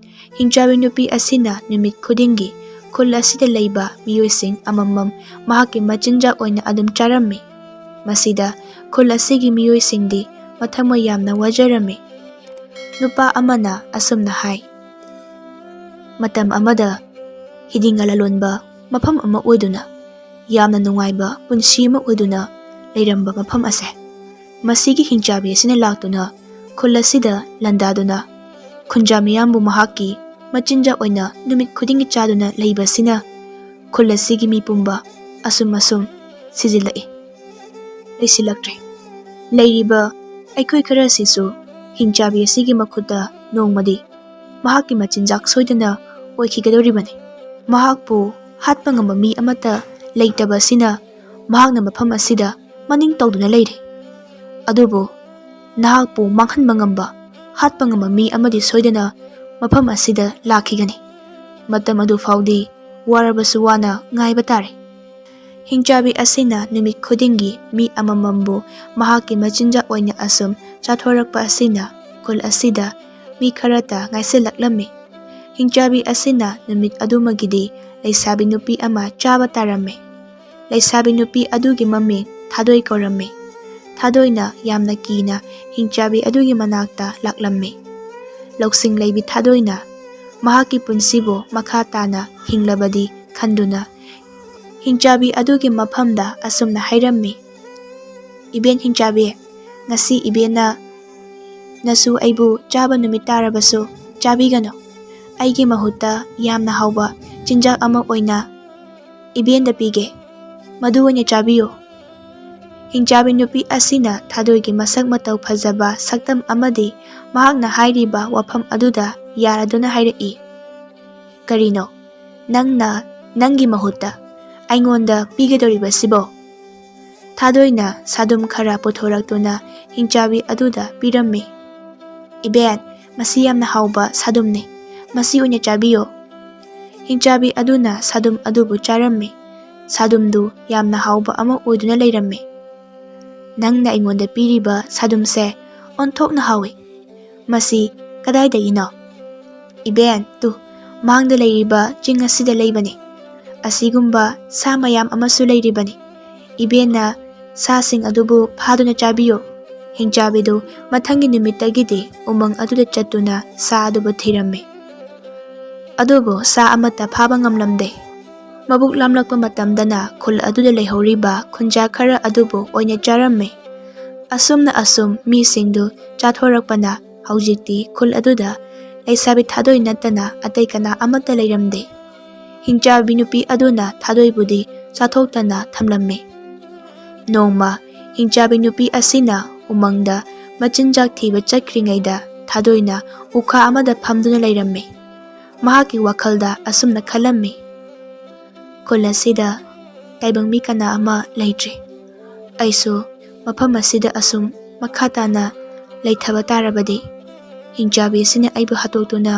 ꯍꯤꯡꯆꯥꯕꯤ ꯅꯨꯄꯤ ꯑꯁꯤꯅ ꯅꯨꯃꯤꯠ ꯈꯨꯗꯤꯡꯒꯤ ꯈꯨꯜ ꯑꯁꯤꯗ ꯂꯩꯕ ꯃꯤꯑꯣꯏꯁꯤꯡ ꯑꯃꯃꯝ ꯃꯍꯥꯛꯀꯤ ꯃꯆꯤꯟꯖꯥꯛ ꯑꯣꯏꯅ ꯑꯗꯨꯝ ꯆꯥꯔꯝꯃꯤ꯫ ꯃꯁꯤꯗ ꯈꯨꯜ ꯑꯁꯤꯒꯤ ꯃꯤꯑꯣꯏꯁꯤꯡꯗꯤ ꯃꯊꯃꯣꯏ ꯌꯥꯝꯅ ꯋꯥꯖꯔꯝꯃꯤ꯫ ꯅꯨꯄꯥ ꯑꯃꯅ ꯑꯁꯨꯝꯅ ꯍꯥꯏ, "ꯃꯇꯝ ꯑꯃꯗ ꯍꯤꯗꯤꯡꯒ ꯂꯂꯣꯟꯕ ꯃꯐꯝ ꯑꯃ ꯑꯣꯏꯗꯨꯅ, ꯌꯥꯝꯅ ꯅꯨꯡꯉꯥꯏꯕ ꯄꯨꯟꯁꯤ ꯑꯃ ꯑꯣꯏꯗꯨꯅ ꯂꯩꯔꯝꯕ ꯃꯐꯝ ꯑꯁꯦ, ꯃꯁꯤꯒꯤ ꯍꯤꯡꯆꯥꯕꯤ ꯑꯁꯤꯅ ꯂꯥꯛꯇꯨꯅ ꯈꯨꯜ ꯑꯁꯤꯗ ꯂꯥꯟꯗꯥꯗꯨꯅ ꯈꯨꯟꯖꯥ ꯃꯤꯌꯥꯝꯕꯨ ꯃꯍꯥꯛꯀꯤ ꯃꯆꯤꯟꯖꯥꯛ ꯑꯣꯏꯅ ꯅꯨꯃꯤꯠ ꯈꯨꯗꯤꯡꯒꯤ ꯆꯥꯗꯨꯅ ꯂꯩꯕꯁꯤꯅ ꯈꯨꯜ ꯑꯁꯤꯒꯤ ꯃꯤ ꯄꯨꯝꯕ ꯑꯁꯨꯝ ꯑꯁꯨꯝ ꯁꯤꯖꯤꯜꯂꯛꯏ, ꯂꯩꯁꯤꯜꯂꯛꯇ꯭ꯔꯦ꯫ ꯂꯩꯔꯤꯕ ꯑꯩꯈꯣꯏ ꯈꯔꯁꯤꯁꯨ ꯍꯤꯡꯆꯥꯕꯤ ꯑꯁꯤꯒꯤ ꯃꯈꯨꯠꯇ ꯅꯣꯡꯃꯗꯤ ꯃꯍꯥꯛꯀꯤ ꯃꯆꯤꯟꯖꯥꯛ ꯁꯣꯏꯗꯅ ꯑꯣꯏꯈꯤꯒꯗꯧꯔꯤꯕꯅꯤ꯫ ꯃꯍꯥꯛꯄꯨ ꯍꯥꯠꯄ ꯉꯝꯕ ꯃꯤ ꯑꯃꯠꯇ ꯂꯩꯇꯕ ꯑꯁꯤꯅ ꯃꯍꯥꯛꯅ ꯃꯐꯝ ꯑꯁꯤꯗ ꯃꯅꯤꯡ ꯇꯧꯗꯨꯅ ꯂꯩꯔꯦ꯫ ꯑꯗꯨꯕꯨ ꯅꯍꯥꯛꯄꯨ ꯃꯥꯡꯍꯟꯕ ꯉꯝꯕ, ꯍꯥꯠꯄ ꯉꯝꯕ ꯃꯤ ꯑꯃꯗꯤ ꯁꯣꯏꯗꯅ ꯃꯐꯝ ꯑꯁꯤꯗ ꯂꯥꯛꯈꯤꯒꯅꯤ꯫ ꯃꯇꯝ ꯑꯗꯨ ꯐꯥꯎꯗꯤ ꯋꯥꯔꯕꯁꯨ ꯋꯥꯅ ꯉꯥꯏꯕ ꯇꯥꯔꯦ꯫" ꯍꯤꯡꯆꯥꯕꯤ ꯑꯁꯤꯅ ꯅꯨꯃꯤꯠ ꯈꯨꯗꯤꯡꯒꯤ ꯃꯤ ꯑꯃꯃꯝꯕꯨ ꯃꯍꯥꯛꯀꯤ ꯃꯆꯤꯟꯖꯥꯛ ꯑꯣꯏꯅ ꯑꯁꯨꯝ ꯆꯥꯊꯣꯔꯛꯄ ꯑꯁꯤꯅ ꯈꯨꯜ ꯑꯁꯤꯗ ꯃꯤ ꯈꯔꯇ ꯉꯥꯏꯁꯤꯜꯂꯛꯂꯝꯃꯤ꯫ ꯍꯤꯡꯆꯥꯕꯤ ꯑꯁꯤꯅ ꯅꯨꯃꯤꯠ ꯑꯗꯨꯃꯒꯤꯗꯤ ꯂꯩꯁꯥꯕꯤ ꯅꯨꯄꯤ ꯑꯃ ꯆꯥꯕ ꯇꯥꯔꯝꯃꯤ꯫ ꯂꯩꯁꯥꯕꯤ ꯅꯨꯄꯤ ꯑꯗꯨꯒꯤ ꯃꯃꯤꯡ ꯊꯥꯗꯣꯏ ꯀꯧꯔꯝꯃꯤ꯫ ꯊꯥꯗꯣꯏꯅ ꯌꯥꯝꯅ ꯀꯤꯅ ꯍꯤꯡꯆꯥꯕꯤ ꯑꯗꯨꯒꯤ ꯃꯅꯥꯛꯇ ꯂꯥꯛꯂꯝꯃꯤ꯫ ꯂꯧꯁꯤꯡ ꯂꯩꯕꯤ ꯊꯥꯗꯣꯏꯅ ꯃꯍꯥꯛꯀꯤ ꯄꯨꯟꯁꯤꯕꯨ ꯃꯈꯥ ꯇꯥꯅ ꯍꯤꯡꯂꯕꯗꯤ ꯈꯟꯗꯨꯅ ꯍꯤꯡꯆꯥꯕꯤ ꯑꯗꯨꯒꯤ ꯃꯐꯝꯗ ꯑꯁꯨꯝꯅ ꯍꯥꯏꯔꯝꯃꯤ, "ꯏꯕꯦꯟ ꯍꯤꯡꯆꯥꯕꯤ, ꯉꯁꯤ ꯏꯕꯦꯟꯅ ꯅꯁꯨ ꯑꯩꯕꯨ ꯆꯥꯕ ꯅꯨꯃꯤꯠ ꯇꯥꯔꯕꯁꯨ ꯆꯥꯕꯤꯒꯅꯨ꯫ ꯑꯩꯒꯤ ꯃꯍꯨꯠꯇ ꯌꯥꯝꯅ ꯍꯥꯎꯕ ꯆꯤꯟꯖꯥꯛ ꯑꯃ ꯑꯣꯏꯅ ꯏꯕꯦꯟꯗ ꯄꯤꯒꯦ꯫ ꯃꯗꯨ ꯑꯣꯏꯅ ꯆꯥꯕꯤꯌꯨ꯫" ꯍꯤꯡꯆꯥꯕꯤ ꯅꯨꯄꯤ ꯑꯁꯤꯅ ꯊꯥꯗꯣꯏꯒꯤ ꯃꯁꯛ ꯃꯇꯧ ꯐꯖꯕ ꯁꯛꯇꯝ ꯑꯃꯗꯤ ꯃꯍꯥꯛꯅ ꯍꯥꯏꯔꯤꯕ ꯋꯥꯐꯝ ꯑꯗꯨꯗ ꯌꯥꯔꯗꯨꯅ ꯍꯥꯏꯔꯛꯏ, "ꯀꯔꯤꯅꯣ ꯅꯪꯅ ꯅꯪꯒꯤ ꯃꯍꯨꯠꯇ ꯑꯩꯉꯣꯟꯗ ꯄꯤꯒꯗꯧꯔꯤꯕꯁꯤꯕꯣ?" ꯊꯥꯗꯣꯏꯅ ꯁꯥꯗꯨꯝ ꯈꯔ ꯄꯨꯊꯣꯔꯛꯇꯨꯅ ꯍꯤꯡꯆꯥꯕꯤ ꯑꯗꯨꯗ ꯄꯤꯔꯝꯃꯤ꯫ "ꯏꯕꯦꯟ, ꯃꯁꯤ ꯌꯥꯝꯅ ꯍꯥꯎꯕ ꯁꯥꯗꯨꯝꯅꯤ꯫ ꯃꯁꯤ ꯑꯣꯏꯅ ꯆꯥꯕꯤꯌꯨ꯫" ꯍꯤꯡꯆꯥꯕꯤ ꯑꯗꯨꯅ ꯁꯥꯗꯨꯝ ꯑꯗꯨꯕꯨ ꯆꯥꯔꯝꯃꯤ꯫ ꯁꯥꯗꯨꯝꯗꯨ ꯌꯥꯝꯅ ꯍꯥꯎꯕ ꯑꯃ ꯑꯣꯏꯗꯨꯅ ꯂꯩꯔꯝꯃꯤ꯫ "ꯅꯪꯅ ꯑꯩꯉꯣꯟꯗ ꯄꯤꯔꯤꯕ ꯁꯥꯗꯨꯝꯁꯦ ꯑꯣꯟꯊꯣꯛꯅ ꯍꯥꯎꯏ꯫ ꯃꯁꯤ ꯀꯗꯥꯏꯗꯒꯤꯅꯣ?" "ꯏꯕꯦꯟ, ꯇꯨ, ꯃꯥꯡꯗ ꯂꯩꯔꯤꯕ ꯆꯤꯡ ꯑꯁꯤꯗ ꯂꯩꯕꯅꯤ꯫ ꯑꯁꯤꯒꯨꯝꯕ ꯁꯥ ꯃꯌꯥꯝ ꯑꯃꯁꯨ ꯂꯩꯔꯤꯕꯅꯤ꯫ ꯏꯕꯦꯟꯅ ꯁꯥꯁꯤꯡ ꯑꯗꯨꯕꯨ ꯐꯥꯗꯨꯅ ꯆꯥꯕꯤꯌꯨ꯫ ꯍꯤꯡꯆꯥꯕꯤꯗꯨ ꯃꯊꯪꯒꯤ ꯅꯨꯃꯤꯠꯇꯒꯤꯗꯤ ꯎꯃꯪ ꯑꯗꯨꯗ ꯆꯠꯇꯨꯅ ꯁꯥ ꯑꯗꯨꯕꯨ ꯊꯤꯔꯝꯃꯤ꯫ ꯑꯗꯨꯕꯨ ꯁꯥ ꯑꯃꯠꯇ ꯐꯥꯕ ꯉꯝꯂꯝꯗꯦ꯫ ꯃꯕꯨꯛ ꯂꯥꯝꯂꯛꯄ ꯃꯇꯝꯗꯅ ꯈꯨꯜ ꯑꯗꯨꯗ ꯂꯩꯍꯧꯔꯤꯕ ꯈꯨꯟꯖꯥ ꯈꯔ ꯑꯗꯨꯕꯨ ꯑꯣꯏꯅ ꯆꯥꯔꯝꯃꯤ꯫ ꯑꯁꯨꯝꯅ ꯑꯁꯨꯝ ꯃꯤꯁꯤꯡꯗꯨ ꯆꯥꯊꯣꯔꯛꯄꯅ ꯍꯧꯖꯤꯛꯇꯤ ꯈꯨꯜ ꯑꯗꯨꯗ ꯂꯩꯁꯥꯕꯤ ꯊꯥꯗꯣꯏ ꯅꯠꯇꯅ ꯑꯇꯩ ꯀꯅꯥ ꯑꯃꯠꯇ ꯂꯩꯔꯝꯗꯦ꯫ ꯍꯤꯡꯆꯥꯕꯤ ꯅꯨꯄꯤ ꯑꯗꯨꯅ ꯊꯥꯗꯣꯏꯕꯨꯗꯤ ꯆꯥꯊꯣꯛꯇꯅ ꯊꯝꯂꯝꯃꯤ꯫ ꯅꯣꯡꯃ ꯍꯤꯡꯆꯥꯕꯤ ꯅꯨꯄꯤ ꯑꯁꯤꯅ ꯎꯃꯪꯗ ꯃꯆꯤꯟꯖꯥꯛ ꯊꯤꯕ ꯆꯠꯈ꯭ꯔꯤꯉꯩꯗ ꯊꯥꯗꯣꯏꯅ ꯎꯈꯥ ꯑꯃꯗ ꯐꯝꯗꯨꯅ ꯂꯩꯔꯝꯃꯤ꯫ ꯃꯍꯥꯛꯀꯤ ꯋꯥꯈꯜꯗ ꯑꯁꯨꯝꯅ ꯈꯜꯂꯝꯃꯤ, "ꯈꯨꯜ ꯑꯁꯤꯗ ꯇꯥꯏꯕꯪ ꯃꯤ ꯀꯅꯥ ꯑꯃ ꯂꯩꯇ꯭ꯔꯤ꯫ ꯑꯩꯁꯨ ꯃꯐꯝ ꯑꯁꯤꯗ ꯑꯁꯨꯝ ꯃꯈꯥ ꯇꯥꯅ ꯂꯩꯊꯕ ꯇꯥꯔꯕꯗꯤ ꯍꯤꯡꯆꯥꯕꯤ ꯑꯁꯤꯅ ꯑꯩꯕꯨ ꯍꯥꯠꯇꯣꯛꯇꯨꯅ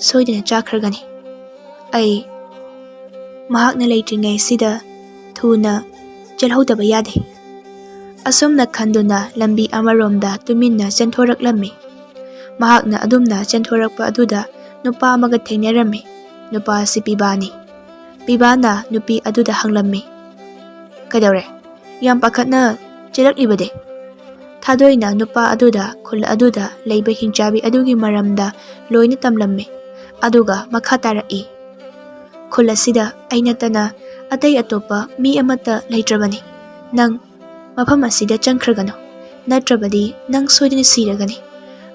ꯁꯣꯏꯗꯅ ꯆꯥꯈ꯭ꯔꯒꯅꯤ꯫ ꯑꯩ ꯃꯍꯥꯛꯅ ꯂꯩꯇ꯭ꯔꯤꯉꯩꯁꯤꯗ ꯊꯨꯅ ꯆꯦꯜꯍꯧꯗꯕ ꯌꯥꯗꯦ"꯫ ꯑꯁꯨꯝꯅ ꯈꯟꯗꯨꯅ ꯂꯝꯕꯤ ꯑꯃꯔꯣꯝꯗ ꯇꯨꯃꯤꯟꯅ ꯆꯦꯟꯊꯣꯔꯛꯂꯝꯃꯤ꯫ ꯃꯍꯥꯛꯅ ꯑꯗꯨꯝꯅ ꯆꯦꯟꯊꯣꯔꯛꯄ ꯑꯗꯨꯗ ꯅꯨꯄꯥ ꯑꯃꯒ ꯊꯦꯡꯅꯔꯝꯃꯤ꯫ ꯅꯨꯄꯥ ꯑꯁꯤ ꯄꯤꯕꯥꯅꯤ꯫ ꯄꯤꯕꯥꯅ ꯅꯨꯄꯤ ꯑꯗꯨꯗ ꯍꯪꯂꯝꯃꯤ, "ꯀꯩꯗꯧꯔꯦ? ꯌꯥꯝ ꯄꯥꯈꯠꯅ ꯆꯦꯜꯂꯛꯂꯤꯕꯗꯤ?" ꯊꯥꯗꯣꯏꯅ ꯅꯨꯄꯥ ꯑꯗꯨꯗ ꯈꯨꯜ ꯑꯗꯨꯗ ꯂꯩꯕ ꯍꯤꯡꯆꯥꯕꯤ ꯑꯗꯨꯒꯤ ꯃꯔꯝꯗ ꯂꯣꯏꯅ ꯇꯝꯂꯝꯃꯤ꯫ ꯑꯗꯨꯒ ꯃꯈꯥ ꯇꯥꯔꯛꯏ, "ꯈꯨꯜ ꯑꯁꯤꯗ ꯑꯩ ꯅꯠꯇꯅ ꯑꯇꯩ ꯑꯇꯣꯞꯄ ꯃꯤ ꯑꯃꯠꯇ ꯂꯩꯇ꯭ꯔꯕꯅꯤ꯫ ꯅꯪ ꯃꯐꯝ ꯑꯁꯤꯗ ꯆꯪꯈ꯭ꯔꯒꯅꯨ, ꯅꯠꯇ꯭ꯔꯕꯗꯤ ꯅꯪ ꯁꯣꯏꯗꯅ ꯁꯤꯔꯒꯅꯤ꯫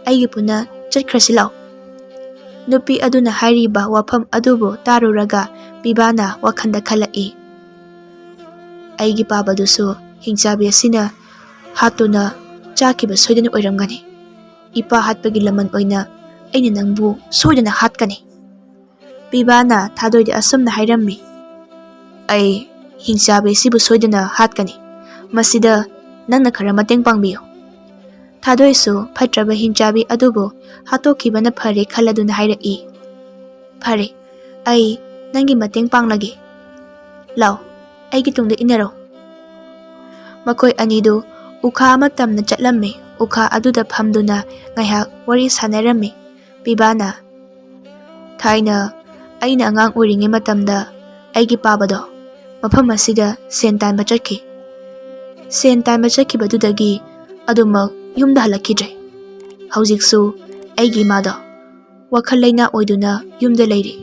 ꯑꯩꯒꯤ ꯄꯨꯟꯅ ꯆꯠꯈ꯭ꯔꯁꯤ ꯂꯥꯎ"꯫ ꯅꯨꯄꯤ ꯑꯗꯨꯅ ꯍꯥꯏꯔꯤꯕ ꯋꯥꯐꯝ ꯑꯗꯨꯕꯨ ꯇꯥꯔꯨꯔꯒ ꯄꯤꯕꯥꯅ ꯋꯥꯈꯜꯗ ꯈꯜꯂꯛꯏ, "ꯑꯩꯒꯤ ꯄꯥꯕꯗꯨꯁꯨ ꯍꯤꯡꯆꯥꯕꯤ ꯑꯁꯤꯅ ꯍꯥꯠꯇꯨꯅ ꯆꯥꯈꯤꯕ ꯁꯣꯏꯗꯅ ꯑꯣꯏꯔꯝꯒꯅꯤ꯫ ꯏꯄꯥ ꯍꯥꯠꯄꯒꯤ ꯂꯃꯟ ꯑꯣꯏꯅ ꯑꯩꯅ ꯅꯪꯕꯨ ꯁꯣꯏꯗꯅ ꯍꯥꯠꯀꯅꯤ"꯫ ꯄꯤꯕꯥꯅ ꯊꯥꯗꯣꯏꯗ ꯑꯁꯨꯝꯅ ꯍꯥꯏꯔꯝꯃꯤ, "ꯑꯩ ꯍꯤꯡꯆꯥꯕꯤ ꯑꯁꯤꯕꯨ ꯁꯣꯏꯗꯅ ꯍꯥꯠꯀꯅꯤ꯫ ꯃꯁꯤꯗ ꯅꯪꯅ ꯈꯔ ꯃꯇꯦꯡ ꯄꯥꯡꯕꯤꯌꯨ"꯫ ꯊꯥꯗꯣꯏꯁꯨ ꯐꯠꯇ꯭ꯔꯕ ꯍꯤꯡꯆꯥꯕꯤ ꯑꯗꯨꯕꯨ ꯍꯥꯠꯇꯣꯛꯈꯤꯕꯅ ꯐꯔꯦ ꯈꯜꯂꯗꯨꯅ ꯍꯥꯏꯔꯛꯏ, "ꯐꯔꯦ, ꯑꯩ ꯅꯪꯒꯤ ꯃꯇꯦꯡ ꯄꯥꯡꯂꯒꯦ꯫ ꯂꯥꯎ, ꯑꯩꯒꯤ ꯇꯨꯡꯗ ꯏꯟꯅꯔꯣ"꯫ ꯃꯈꯣꯏ ꯑꯅꯤꯗꯨ ꯎꯈꯥ ꯑꯃ ꯇꯝꯅ ꯆꯠꯂꯝꯃꯤ꯫ ꯎꯈꯥ ꯑꯗꯨꯗ ꯐꯝꯗꯨꯅ ꯉꯥꯏꯍꯥꯛ ꯋꯥꯔꯤ ꯁꯥꯟꯅꯔꯝꯃꯤ꯫ ꯄꯤꯕꯥꯅ, "ꯊꯥꯏꯅ ꯑꯩꯅ ꯑꯉꯥꯡ ꯑꯣꯏꯔꯤꯉꯩ ꯃꯇꯝꯗ ꯑꯩꯒꯤ ꯄꯥꯕꯗꯣ ꯃꯐꯝ ꯑꯁꯤꯗ ꯁꯦꯟ ꯇꯥꯟꯕ ꯆꯠꯈꯤ꯫ ꯁꯦꯟ ꯇꯥꯟꯕ ꯆꯠꯈꯤꯕꯗꯨꯗꯒꯤ ꯑꯗꯨꯃꯛ ꯌꯨꯝꯗ ꯍꯜꯂꯛꯈꯤꯗ꯭ꯔꯦ꯫ ꯍꯧꯖꯤꯛꯁꯨ ꯑꯩꯒꯤ ꯏꯃꯥꯗꯣ ꯋꯥꯈꯜ ꯂꯩꯅꯥ ꯑꯣꯏꯗꯨꯅ ꯌꯨꯝꯗ ꯂꯩꯔꯤ꯫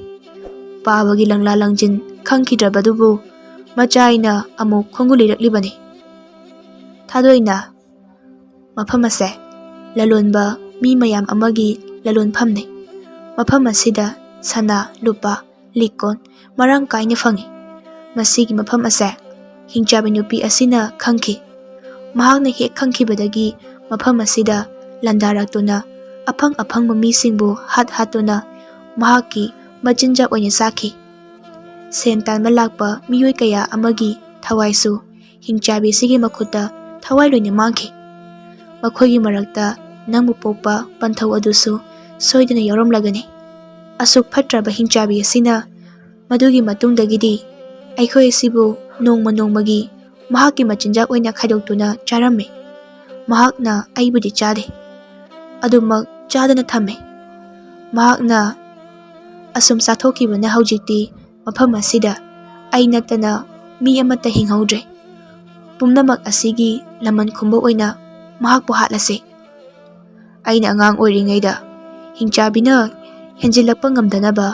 ꯄꯥꯕꯒꯤ ꯂꯪꯂꯥ ꯂꯪꯖꯤꯟ ꯈꯪꯈꯤꯗ꯭ꯔꯕꯗꯨꯕꯨ ꯃꯆꯥ ꯑꯩꯅ ꯑꯃꯨꯛ ꯈꯣꯡꯒꯨꯜ ꯂꯤꯔꯛꯂꯤꯕꯅꯤ꯫ ꯊꯥꯗꯣꯏꯅ ꯃꯐꯝ ꯑꯁꯦ ꯂꯂꯣꯟꯕ ꯃꯤ ꯃꯌꯥꯝ ꯑꯃꯒꯤ ꯂꯂꯣꯟꯐꯝꯅꯤ꯫ ꯃꯐꯝ ꯑꯁꯤꯗ ꯁꯅꯥ, ꯂꯨꯄꯥ, ꯂꯤꯛꯀꯣꯟ ꯃꯔꯥꯡ ꯀꯥꯏꯅ ꯐꯪꯏ꯫ ꯃꯁꯤꯒꯤ ꯃꯐꯝ ꯑꯁꯦ ꯍꯤꯡꯆꯥꯕꯤ ꯅꯨꯄꯤ ꯑꯁꯤꯅ ꯈꯪꯈꯤ꯫ ꯃꯍꯥꯛꯅ ꯍꯦꯛ ꯈꯪꯈꯤꯕꯗꯒꯤ ꯃꯐꯝ ꯑꯁꯤꯗ ꯂꯥꯟꯗꯥꯔꯛꯇꯨꯅ ꯑꯐꯪ ꯑꯐꯪꯕ ꯃꯤꯁꯤꯡꯕꯨ ꯍꯥꯠ ꯍꯥꯠꯇꯨꯅ ꯃꯍꯥꯛꯀꯤ ꯃꯆꯤꯟꯖꯥꯛ ꯑꯣꯏꯅ ꯆꯥꯈꯤ꯫ ꯁꯦꯟ ꯇꯥꯟꯕ ꯂꯥꯛꯄ ꯃꯤꯑꯣꯏ ꯀꯌꯥ ꯑꯃꯒꯤ ꯊꯋꯥꯏꯁꯨ ꯍꯤꯡꯆꯥꯕꯤ ꯑꯁꯤꯒꯤ ꯃꯈꯨꯠꯇ ꯊꯋꯥꯏ ꯂꯣꯏꯅ ꯃꯥꯡꯈꯤ꯫ ꯃꯈꯣꯏꯒꯤ ꯃꯔꯛꯇ ꯅꯪꯕꯨ ꯄꯣꯛꯄ ꯄꯟꯊꯧ ꯑꯗꯨꯁꯨ ꯁꯣꯏꯗꯅ ꯌꯥꯎꯔꯝꯂꯒꯅꯤ꯫ ꯑꯁꯨꯛ ꯐꯠꯇ꯭ꯔꯕ ꯍꯤꯡꯆꯥꯕꯤ ꯑꯁꯤꯅ ꯃꯗꯨꯒꯤ ꯃꯇꯨꯡꯗꯒꯤꯗꯤ ꯑꯩꯈꯣꯏ ꯑꯁꯤꯕꯨ ꯅꯣꯡꯃ ꯅꯣꯡꯃꯒꯤ ꯃꯍꯥꯛꯀꯤ ꯃꯆꯤꯟꯖꯥꯛ ꯑꯣꯏꯅ ꯈꯥꯏꯗꯣꯛꯇꯨꯅ ꯆꯥꯔꯝꯃꯤ꯫ ꯃꯍꯥꯛꯅ ꯑꯩꯕꯨꯗꯤ ꯆꯥꯗꯦ꯫ ꯑꯗꯨꯃꯛ ꯆꯥꯗꯅ ꯊꯝꯃꯦ꯫ ꯃꯍꯥꯛꯅ ꯑꯁꯨꯝ ꯆꯥꯊꯣꯛꯈꯤꯕꯅ ꯍꯧꯖꯤꯛꯇꯤ ꯃꯐꯝ ꯑꯁꯤꯗ ꯑꯩ ꯅꯠꯇꯅ ꯃꯤ ꯑꯃꯠꯇ ꯍꯤꯡꯍꯧꯗ꯭ꯔꯦ꯫ ꯄꯨꯝꯅꯃꯛ ꯑꯁꯤꯒꯤ ꯂꯃꯟ ꯈꯨꯝꯕ ꯑꯣꯏꯅ ꯃꯍꯥꯛꯄꯨ ꯍꯥꯠꯂꯁꯤ꯫ ꯑꯩꯅ ꯑꯉꯥꯡ ꯑꯣꯏꯔꯤꯉꯩꯗ ꯍꯤꯡꯆꯥꯕꯤꯅ ꯍꯦꯟꯖꯤꯜꯂꯛꯄ ꯉꯝꯗꯅꯕ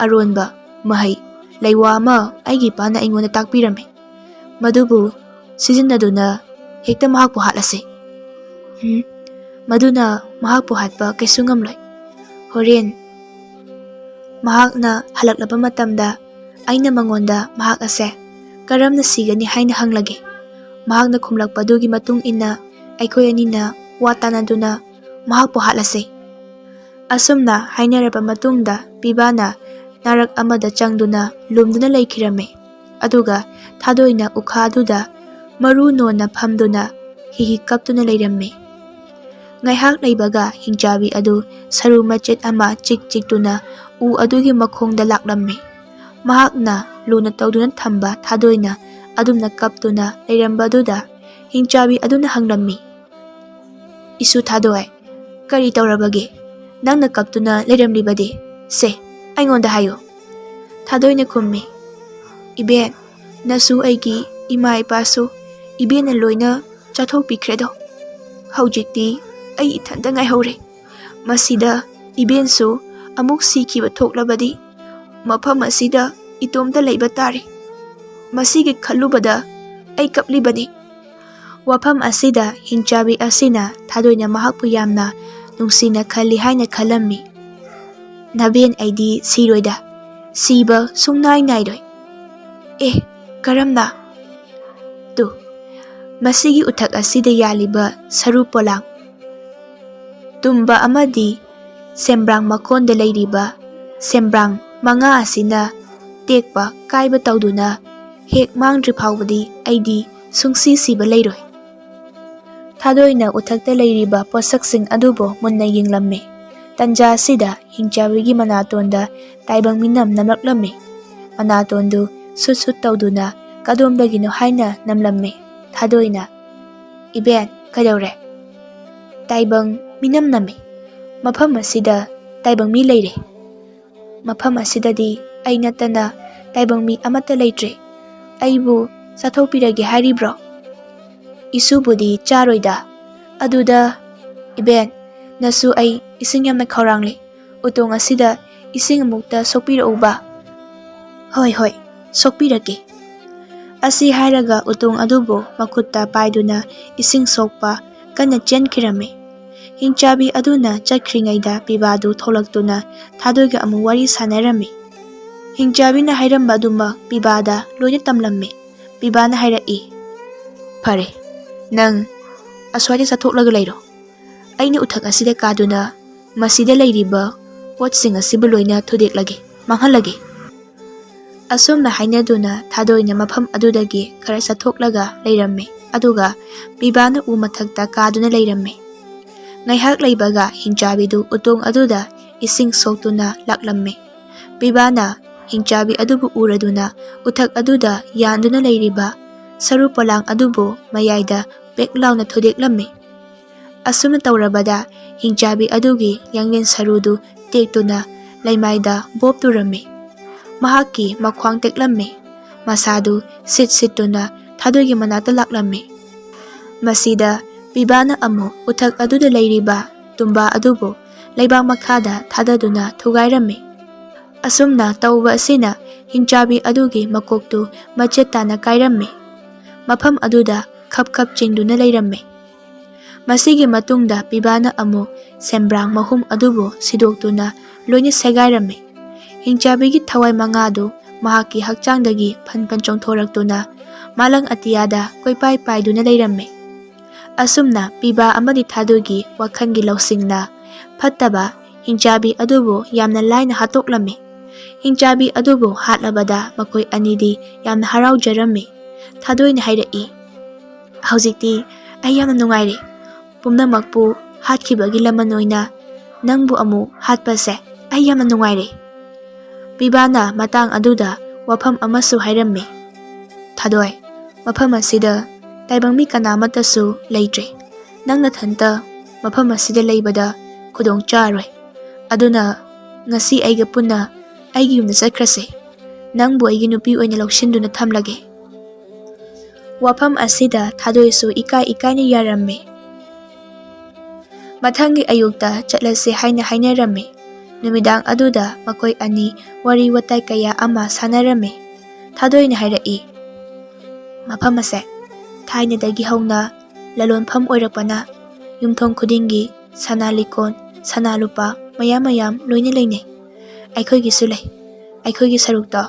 ꯑꯔꯣꯟꯕ ꯃꯍꯩ ꯂꯩꯋꯥ ꯑꯃ ꯑꯩꯒꯤ ꯏꯄꯥꯅ ꯑꯩꯉꯣꯟꯗ ꯇꯥꯛꯄꯤꯔꯝꯃꯤ꯫ ꯃꯗꯨꯕꯨ ꯁꯤꯖꯤꯟꯅꯗꯨꯅ ꯍꯦꯛꯇ ꯃꯍꯥꯛꯄꯨ ꯍꯥꯠꯂꯁꯤ꯫ ꯎꯝ, ꯃꯗꯨꯅ ꯃꯍꯥꯛꯄꯨ ꯍꯥꯠꯄ ꯀꯩꯁꯨ ꯉꯝꯂꯣꯏ꯫ ꯍꯣꯔꯦꯟ ꯃꯍꯥꯛꯅ ꯍꯜꯂꯛꯂꯕ ꯃꯇꯝꯗ ꯑꯩꯅ ꯃꯉꯣꯟꯗ ꯃꯍꯥꯛ ꯑꯁꯦ ꯀꯔꯝꯅ ꯁꯤꯒꯅꯤ ꯍꯥꯏꯅ ꯍꯪꯂꯒꯦ꯫ ꯃꯍꯥꯛꯅ ꯈꯨꯝꯂꯛꯄꯗꯨꯒꯤ ꯃꯇꯨꯡ ꯏꯟꯅ ꯑꯩꯈꯣꯏ ꯑꯅꯤꯅ ꯋꯥ ꯇꯥꯅꯗꯨꯅ ꯃꯍꯥꯛꯄꯨ ꯍꯥꯠꯂꯁꯤ꯫ ꯑꯁꯨꯝꯅ ꯍꯥꯏꯅꯔꯕ ꯃꯇꯨꯡꯗ ꯄꯤꯕꯥꯅ ꯅꯥꯔꯛ ꯑꯃꯗ ꯆꯪꯗꯨꯅ ꯂꯨꯝꯗꯨꯅ ꯂꯩꯈꯤꯔꯝꯃꯤ꯫ ꯑꯗꯨꯒ ꯊꯥꯗꯣꯏꯅ ꯎꯈꯥꯗꯨꯗ ꯃꯔꯨ ꯅꯣꯟꯅ ꯐꯝꯗꯨꯅ ꯍꯤ ꯍꯤ ꯀꯞꯇꯨꯅ ꯂꯩꯔꯝꯃꯤ꯫ ꯉꯥꯏꯍꯥꯛ ꯂꯩꯕꯒ ꯍꯤꯡꯆꯥꯕꯤ ꯑꯗꯨ ꯁꯔꯨ ꯃꯆꯦꯠ ꯑꯃ ꯆꯤꯛ ꯆꯤꯛꯇꯨꯅ ꯎ ꯑꯗꯨꯒꯤ ꯃꯈꯣꯡꯗ ꯂꯥꯛꯂꯝꯃꯤ꯫ ꯃꯍꯥꯛꯅ ꯂꯨꯅ ꯇꯧꯗꯨꯅ ꯊꯝꯕ ꯊꯥꯗꯣꯏꯅ ꯑꯗꯨꯝꯅ ꯀꯞꯇꯨꯅ ꯂꯩꯔꯝꯕꯗꯨꯗ ꯍꯤꯡꯆꯥꯕꯤ ꯑꯗꯨꯅ ꯍꯪꯂꯝꯃꯤ, "ꯏꯁꯨ ꯊꯥꯗꯣꯏ, ꯀꯔꯤ ꯇꯧꯔꯕꯒꯦ? ꯅꯪꯅ ꯀꯞꯇꯨꯅ ꯂꯩꯔꯝꯂꯤꯕꯗꯤ? ꯁꯦ, ꯑꯩꯉꯣꯟꯗ ꯍꯥꯏꯌꯨ꯫" ꯊꯥꯗꯣꯏꯅ ꯈꯨꯝꯃꯤ, "ꯏꯕꯦꯟ, ꯅꯁꯨ ꯑꯩꯒꯤ ꯏꯃꯥ ꯏꯄꯥꯁꯨ ꯏꯕꯦꯟꯅ ꯂꯣꯏꯅ ꯆꯥꯊꯣꯛꯄꯤꯈ꯭ꯔꯦꯗꯣ꯫ ꯍꯧꯖꯤꯛꯇꯤ ꯑꯩ ꯏꯊꯟꯇ ꯉꯥꯏꯍꯧꯔꯦ꯫ ꯃꯁꯤꯗ ꯏꯕꯦꯟꯁꯨ ꯑꯃꯨꯛ ꯁꯤꯈꯤꯕ ꯊꯣꯛꯂꯕꯗꯤ ꯃꯐꯝ ꯑꯁꯤꯗ ꯏꯇꯣꯝꯇ ꯂꯩꯕ ꯇꯥꯔꯦ꯫ ꯃꯁꯤꯒꯤ ꯈꯜꯂꯨꯕꯗ ꯑꯩ ꯀꯞꯂꯤꯕꯅꯤ"꯫ ꯋꯥꯐꯝ ꯑꯁꯤꯗ ꯍꯤꯡꯆꯥꯕꯤ ꯑꯁꯤꯅ ꯊꯥꯗꯣꯏꯅ ꯃꯍꯥꯛꯄꯨ ꯌꯥꯝꯅ ꯅꯨꯡꯁꯤꯅ ꯈꯜꯂꯤ ꯍꯥꯏꯅ ꯈꯜꯂꯝꯃꯤ꯫ "ꯅꯕꯦꯟ ꯑꯩꯗꯤ ꯁꯤꯔꯣꯏꯗ, ꯁꯤꯕ ꯁꯨꯡꯅꯥꯏ ꯅꯥꯏꯔꯣꯏ"꯫ "ꯑꯦ, ꯀꯔꯝꯅ?" "ꯇꯨ, ꯃꯁꯤꯒꯤ ꯎꯊꯛ ꯑꯁꯤꯗ ꯌꯥꯜꯂꯤꯕ ꯁꯔꯨ ꯄꯣꯂꯥꯡ ꯇꯨꯝꯕ ꯑꯃꯗꯤ ꯁꯦꯝꯕ꯭ꯔꯥꯡ ꯃꯈꯣꯟꯗ ꯂꯩꯔꯤꯕ ꯁꯦꯝꯕ꯭ꯔꯥꯡ ꯃꯉꯥ ꯑꯁꯤꯅ ꯇꯦꯛꯄ ꯀꯥꯏꯕ ꯇꯧꯗꯨꯅ ꯍꯦꯛ ꯃꯥꯡꯗ꯭ꯔꯤ ꯐꯥꯎꯕꯗꯤ ꯑꯩꯗꯤ ꯁꯨꯡꯁꯤ ꯁꯤꯕ ꯂꯩꯔꯣꯏ"꯫ ꯊꯥꯗꯣꯏꯅ ꯎꯊꯛꯇ ꯂꯩꯔꯤꯕ ꯄꯣꯠꯁꯛꯁꯤꯡ ꯑꯗꯨꯕꯨ ꯃꯨꯟꯅ ꯌꯦꯡꯂꯝꯃꯤ꯫ ꯇꯟꯖꯥ ꯑꯁꯤꯗ ꯍꯤꯡꯆꯥꯕꯤꯒꯤ ꯃꯅꯥꯇꯣꯟꯗ ꯇꯥꯏꯕꯪ ꯃꯤꯅꯝ ꯅꯝꯂꯛꯂꯝꯃꯤ꯫ ꯃꯅꯥꯇꯣꯟꯗꯨ ꯁꯨꯠ ꯁꯨꯠ ꯇꯧꯗꯨꯅ ꯀꯗꯣꯝꯗꯒꯤꯅꯣ ꯍꯥꯏꯅ ꯅꯝꯂꯝꯃꯤ꯫ ꯊꯥꯗꯣꯏꯅ, "ꯏꯕꯦꯟ, ꯀꯩꯗꯧꯔꯦ?" "ꯇꯥꯏꯕꯪ ꯃꯤꯅꯝ ꯅꯝꯃꯤ꯫ ꯃꯐꯝ ꯑꯁꯤꯗ ꯇꯥꯏꯕꯪ ꯃꯤ ꯂꯩꯔꯦ꯫ ꯃꯐꯝ ꯑꯁꯤꯗꯗꯤ ꯑꯩ ꯅꯠꯇꯅ ꯇꯥꯏꯕꯪ ꯃꯤ ꯑꯃꯠꯇ ꯂꯩꯇ꯭ꯔꯦ꯫ ꯑꯩꯕꯨ ꯆꯥꯊꯣꯛꯄꯤꯔꯒꯦ ꯍꯥꯏꯔꯤꯕ꯭ꯔꯣ?" "ꯏꯁꯨꯕꯨꯗꯤ ꯆꯥꯔꯣꯏꯗ꯫ ꯑꯗꯨꯗ, ꯏꯕꯦꯟ, ꯅꯁꯨ ꯑꯩ ꯏꯁꯤꯡ ꯌꯥꯝꯅ ꯈꯧꯔꯥꯡꯂꯦ꯫ ꯎꯇꯣꯡ ꯑꯁꯤꯗ ꯏꯁꯤꯡ ꯑꯃꯨꯛꯇ ꯁꯣꯛꯄꯤꯔꯛꯎꯕ"꯫ "ꯍꯣꯏ, ꯍꯣꯏ, ꯁꯣꯛꯄꯤꯔꯛꯀꯦ"꯫ ꯑꯁꯤ ꯍꯥꯏꯔꯒ ꯎꯇꯣꯡ ꯑꯗꯨꯕꯨ ꯃꯈꯨꯠꯇ ꯄꯥꯏꯗꯨꯅ ꯏꯁꯤꯡ ꯁꯣꯛꯄ ꯀꯟꯅ ꯆꯦꯟꯈꯤꯔꯝꯃꯤ꯫ ꯍꯤꯡꯆꯥꯕꯤ ꯑꯗꯨꯅ ꯆꯠꯈ꯭ꯔꯤꯉꯩꯗ ꯄꯤꯕꯥꯗꯨ ꯊꯣꯛꯂꯛꯇꯨꯅ ꯊꯥꯗꯣꯏꯒ ꯑꯃꯨꯛ ꯋꯥꯔꯤ ꯁꯥꯟꯅꯔꯝꯃꯤ꯫ ꯍꯤꯡꯆꯥꯕꯤꯅ ꯍꯥꯏꯔꯝꯕ ꯑꯗꯨꯃꯛ ꯄꯤꯕꯥꯗ ꯂꯣꯏꯅ ꯇꯝꯂꯝꯃꯤ꯫ ꯄꯤꯕꯥꯅ ꯍꯥꯏꯔꯛꯏ, "ꯐꯔꯦ, ꯅꯪ ꯑꯁ꯭ꯋꯥꯏꯗ ꯆꯠꯊꯣꯛꯂꯒ ꯂꯩꯔꯣ꯫ ꯑꯩꯅ ꯎꯊꯛ ꯑꯁꯤꯗ ꯀꯥꯗꯨꯅ ꯃꯁꯤꯗ ꯂꯩꯔꯤꯕ ꯄꯣꯠꯁꯤꯡ ꯑꯁꯤꯕꯨ ꯂꯣꯏꯅ ꯊꯨꯗꯦꯛꯂꯒꯦ, ꯃꯥꯡꯍꯜꯂꯒꯦ"꯫ ꯑꯁꯨꯝꯅ ꯍꯥꯏꯅꯗꯨꯅ ꯊꯥꯗꯣꯏꯅ ꯃꯐꯝ ꯑꯗꯨꯗꯒꯤ ꯈꯔ ꯆꯠꯊꯣꯛꯂꯒ ꯂꯩꯔꯝꯃꯤ꯫ ꯑꯗꯨꯒ ꯄꯤꯕꯥꯅ ꯎ ꯃꯊꯛꯇ ꯀꯥꯗꯨꯅ ꯂꯩꯔꯝꯃꯤ꯫ ꯉꯥꯏꯍꯥꯛ ꯂꯩꯕꯒ ꯍꯤꯡꯆꯥꯕꯤꯗꯨ ꯎꯇꯣꯡ ꯑꯗꯨꯗ ꯏꯁꯤꯡ ꯁꯣꯛꯇꯨꯅ ꯂꯥꯛꯂꯝꯃꯤ꯫ ꯄꯤꯕꯥꯅ ꯍꯤꯡꯆꯥꯕꯤ ꯑꯗꯨꯕꯨ ꯎꯔꯗꯨꯅ ꯎꯊꯛ ꯑꯗꯨꯗ ꯌꯥꯟꯗꯨꯅ ꯂꯩꯔꯤꯕ ꯁꯔꯨ ꯄꯣꯂꯥꯡ ꯑꯗꯨꯕꯨ ꯃꯌꯥꯏꯗ ꯄꯦꯛ ꯂꯥꯎꯅ ꯊꯨꯗꯦꯛꯂꯝꯃꯤ꯫ ꯑꯁꯨꯝꯅ ꯇꯧꯔꯕꯗ ꯍꯤꯡꯆꯥꯕꯤ ꯑꯗꯨꯒꯤ ꯌꯥꯡꯂꯦꯟ ꯁꯔꯨꯗꯨ ꯇꯦꯛꯇꯨꯅ ꯂꯩꯃꯥꯏꯗ ꯕꯣꯞ ꯇꯨꯔꯝꯃꯤ꯫ ꯃꯍꯥꯛꯀꯤ ꯃꯈ꯭ꯋꯥꯡ ꯇꯦꯛꯂꯝꯃꯤ꯫ ꯃꯁꯥꯗꯨ ꯁꯤꯠ ꯁꯤꯠꯇꯨꯅ ꯊꯥꯗꯣꯏꯒꯤ ꯃꯅꯥꯛꯇ ꯂꯥꯛꯂꯝꯃꯤ꯫ ꯃꯁꯤꯗ ꯄꯤꯕꯥꯅ ꯑꯃꯨꯛ ꯎꯊꯛ ꯑꯗꯨꯗ ꯂꯩꯔꯤꯕ ꯇꯨꯝꯕꯥ ꯑꯗꯨꯕꯨ ꯂꯩꯕꯥꯛ ꯃꯈꯥꯗ ꯊꯥꯗꯗꯨꯅ ꯊꯨꯒꯥꯏꯔꯝꯃꯤ꯫ ꯑꯁꯨꯝꯅ ꯇꯧꯕ ꯑꯁꯤꯅ ꯍꯤꯡꯆꯥꯕꯤ ꯑꯗꯨꯒꯤ ꯃꯀꯣꯛꯇꯨ ꯃꯆꯦꯠ ꯇꯥꯅ ꯀꯥꯏꯔꯝꯃꯤ꯫ ꯃꯐꯝ ꯑꯗꯨꯗ ꯈꯞ ꯈꯞ ꯆꯤꯡꯗꯨꯅ ꯂꯩꯔꯝꯃꯤ꯫ ꯃꯁꯤꯒꯤ ꯃꯇꯨꯡꯗ ꯄꯤꯕꯥꯅ ꯑꯃꯨꯛ ꯁꯦꯝꯕ꯭ꯔꯥꯡ ꯃꯍꯨꯝ ꯑꯗꯨꯕꯨ ꯁꯤꯗꯣꯛꯇꯨꯅ ꯂꯣꯏꯅ ꯁꯦꯒꯥꯏꯔꯝꯃꯤ꯫ ꯍꯤꯡꯆꯥꯕꯤꯒꯤ ꯊꯋꯥꯏ ꯃꯉꯥꯗꯨ ꯃꯍꯥꯛꯀꯤ ꯍꯛꯆꯥꯡꯗꯒꯤ ꯐꯟ ꯐꯟ ꯆꯣꯡꯊꯣꯔꯛꯇꯨꯅ ꯃꯥꯂꯪ ꯑꯇꯤꯌꯥꯗ ꯀꯣꯏꯄꯥꯏ ꯄꯥꯏꯗꯨꯅ ꯂꯩꯔꯝꯃꯤ꯫ ꯑꯁꯨꯝꯅ ꯄꯤꯕꯥ ꯑꯃꯗꯤ ꯊꯥꯗꯣꯏꯒꯤ ꯋꯥꯈꯜꯒꯤ ꯂꯧꯁꯤꯡꯅ ꯐꯠꯇꯕ ꯍꯤꯡꯆꯥꯕꯤ ꯑꯗꯨꯕꯨ ꯌꯥꯝꯅ ꯂꯥꯏꯅ ꯍꯥꯠꯇꯣꯛꯂꯝꯃꯤ꯫ ꯍꯤꯡꯆꯥꯕꯤ ꯑꯗꯨꯕꯨ ꯍꯥꯠꯂꯕꯗ ꯃꯈꯣꯏ ꯑꯅꯤꯗꯤ ꯌꯥꯝꯅ ꯍꯔꯥꯎꯖꯔꯝꯃꯤ꯫ ꯊꯥꯗꯣꯏꯅ ꯍꯥꯏꯔꯛꯏ, "ꯍꯧꯖꯤꯛꯇꯤ ꯑꯩ ꯌꯥꯝꯅ ꯅꯨꯡꯉꯥꯏꯔꯦ꯫ ꯄꯨꯝꯅꯃꯛꯄꯨ ꯍꯥꯠꯈꯤꯕꯒꯤ ꯂꯃꯟ ꯑꯣꯏꯅ ꯅꯪꯕꯨ ꯑꯃꯨꯛ ꯍꯥꯠꯄꯁꯦ ꯑꯩ ꯌꯥꯝꯅ ꯅꯨꯡꯉꯥꯏꯔꯦ꯫" ꯄꯤꯕꯥꯅ ꯃꯇꯥꯡ ꯑꯗꯨꯗ ꯋꯥꯐꯝ ꯑꯃꯁꯨ ꯍꯥꯏꯔꯝꯃꯤ, "ꯊꯥꯗꯣꯏ, ꯃꯐꯝ ꯑꯁꯤꯗ ꯇꯥꯏꯕꯪ ꯃꯤ ꯀꯅꯥ ꯑꯃꯠꯇꯁꯨ ꯂꯩꯇ꯭ꯔꯦ꯫ ꯅꯪ ꯅꯊꯟꯇ ꯃꯐꯝ ꯑꯁꯤꯗ ꯂꯩꯕꯗ ꯈꯨꯗꯣꯡ ꯆꯥꯔꯣꯏ꯫ ꯑꯗꯨꯅ ꯉꯁꯤ ꯑꯩꯒ ꯄꯨꯟꯅ ꯑꯩꯒꯤ ꯌꯨꯝꯗ ꯆꯠꯈ꯭ꯔꯁꯦ꯫ ꯅꯪꯕꯨ ꯑꯩꯒꯤ ꯅꯨꯄꯤ ꯑꯣꯏꯅ ꯂꯧꯁꯤꯟꯗꯨꯅ ꯊꯝꯂꯒꯦ꯫" ꯋꯥꯐꯝ ꯑꯁꯤꯗ ꯊꯥꯗꯣꯏꯁꯨ ꯏꯀꯥꯏ ꯏꯀꯥꯏꯅ ꯌꯥꯔꯝꯃꯤ꯫ ꯃꯊꯪꯒꯤ ꯑꯌꯨꯛꯇ ꯆꯠꯂꯁꯦ ꯍꯥꯏꯅ ꯍꯥꯏꯅꯔꯝꯃꯤ꯫ ꯅꯨꯃꯤꯗꯥꯡ ꯑꯗꯨꯗ ꯃꯈꯣꯏ ꯑꯅꯤ ꯋꯥꯔꯤ ꯋꯥꯇꯥꯏ ꯀꯌꯥ ꯑꯃ ꯁꯥꯟꯅꯔꯝꯃꯤ꯫ ꯊꯥꯗꯣꯏꯅ ꯍꯥꯏꯔꯛꯏ, "ꯃꯐꯝ ꯑꯁꯦ ꯊꯥꯏꯅꯗꯒꯤ ꯍꯧꯅ ꯂꯂꯣꯟꯐꯝ ꯑꯣꯏꯔꯛꯄꯅ ꯌꯨꯝꯊꯣꯡ ꯈꯨꯗꯤꯡꯒꯤ ꯁꯅꯥ ꯂꯤꯛꯀꯣꯟ, ꯁꯅꯥ ꯂꯨꯄꯥ ꯃꯌꯥꯝ ꯃꯌꯥꯝ ꯂꯣꯏꯅ ꯂꯩꯅꯩ꯫ ꯑꯩꯈꯣꯏꯒꯤꯁꯨ ꯂꯩ꯫ ꯑꯩꯈꯣꯏꯒꯤ ꯁꯔꯨꯛꯇꯣ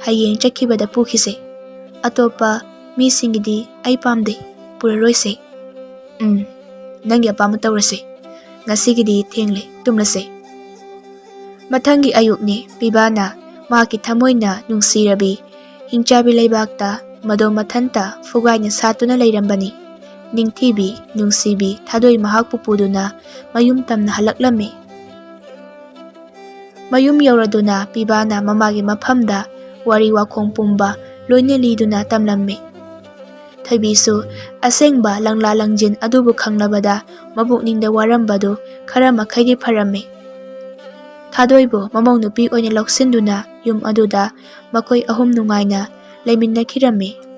ꯍꯌꯦꯡ ꯆꯠꯈꯤꯕꯗ ꯄꯨꯈꯤꯁꯦ꯫ ꯑꯇꯣꯞꯄ ꯃꯤꯁꯤꯡꯒꯤꯗꯤ ꯑꯩ ꯄꯥꯝꯗꯦ, ꯄꯨꯔꯔꯣꯏꯁꯦ꯫" "ꯎꯝ, ꯅꯪꯒꯤ ꯑꯄꯥꯝꯕ ꯇꯧꯔꯁꯦ꯫ ꯉꯁꯤꯒꯤꯗꯤ ꯊꯦꯡꯂꯦ, ꯇꯨꯝꯂꯁꯦ꯫" ꯃꯊꯪꯒꯤ ꯑꯌꯨꯛꯅꯤ꯫ ꯄꯤꯕꯥꯅ ꯃꯍꯥꯛꯀꯤ ꯊꯃꯣꯏꯅ ꯅꯨꯡꯁꯤꯔꯕꯤ ꯍꯤꯡꯆꯥꯕꯤ ꯂꯩꯕꯥꯛꯇ ꯃꯗꯣ ꯃꯊꯟꯇ ꯐꯨꯒꯥꯏꯅ ꯁꯥꯠꯇꯨꯅ ꯂꯩꯔꯝꯕꯅꯤ꯫ ꯅꯤꯡꯊꯤꯕꯤ, ꯅꯨꯡꯁꯤꯕꯤ ꯊꯥꯗꯣꯏ ꯃꯍꯥꯛꯄꯨ ꯄꯨꯗꯨꯅ ꯃꯌꯨꯝ ꯇꯝꯅ ꯍꯜꯂꯛꯂꯝꯃꯤ꯫ ꯃꯌꯨꯝ ꯌꯧꯔꯗꯨꯅ ꯄꯤꯕꯥꯅ ꯃꯃꯥꯒꯤ ꯃꯐꯝꯗ ꯋꯥꯔꯤ ꯋꯥꯈꯣꯡ ꯄꯨꯝꯕ ꯂꯣꯏꯅ ꯂꯤꯗꯨꯅ ꯇꯝꯂꯝꯃꯤ꯫ ꯊꯣꯏꯕꯤꯁꯨ ꯑꯁꯦꯡꯕ ꯂꯪꯂꯥ ꯂꯪꯖꯤꯟ ꯑꯗꯨꯕꯨ ꯈꯪꯂꯕꯗ ꯃꯕꯨꯛꯅꯤꯡꯗ ꯋꯥꯔꯝꯕꯗꯨ ꯈꯔ ꯃꯈꯩꯗꯤ ꯐꯔꯝꯃꯤ꯫ ꯊꯥꯗꯣꯏꯕꯨ ꯃꯃꯧ ꯅꯨꯄꯤ ꯑꯣꯏꯅ ꯂꯧꯁꯤꯟꯗꯨꯅ ꯌꯨꯝ ꯑꯗꯨꯗ ꯃꯈꯣꯏ ꯑꯍꯨꯝ ꯅꯨꯡꯉꯥꯏꯅ ꯂꯩꯃꯤꯟꯅꯈꯤꯔꯝꯃꯤ꯫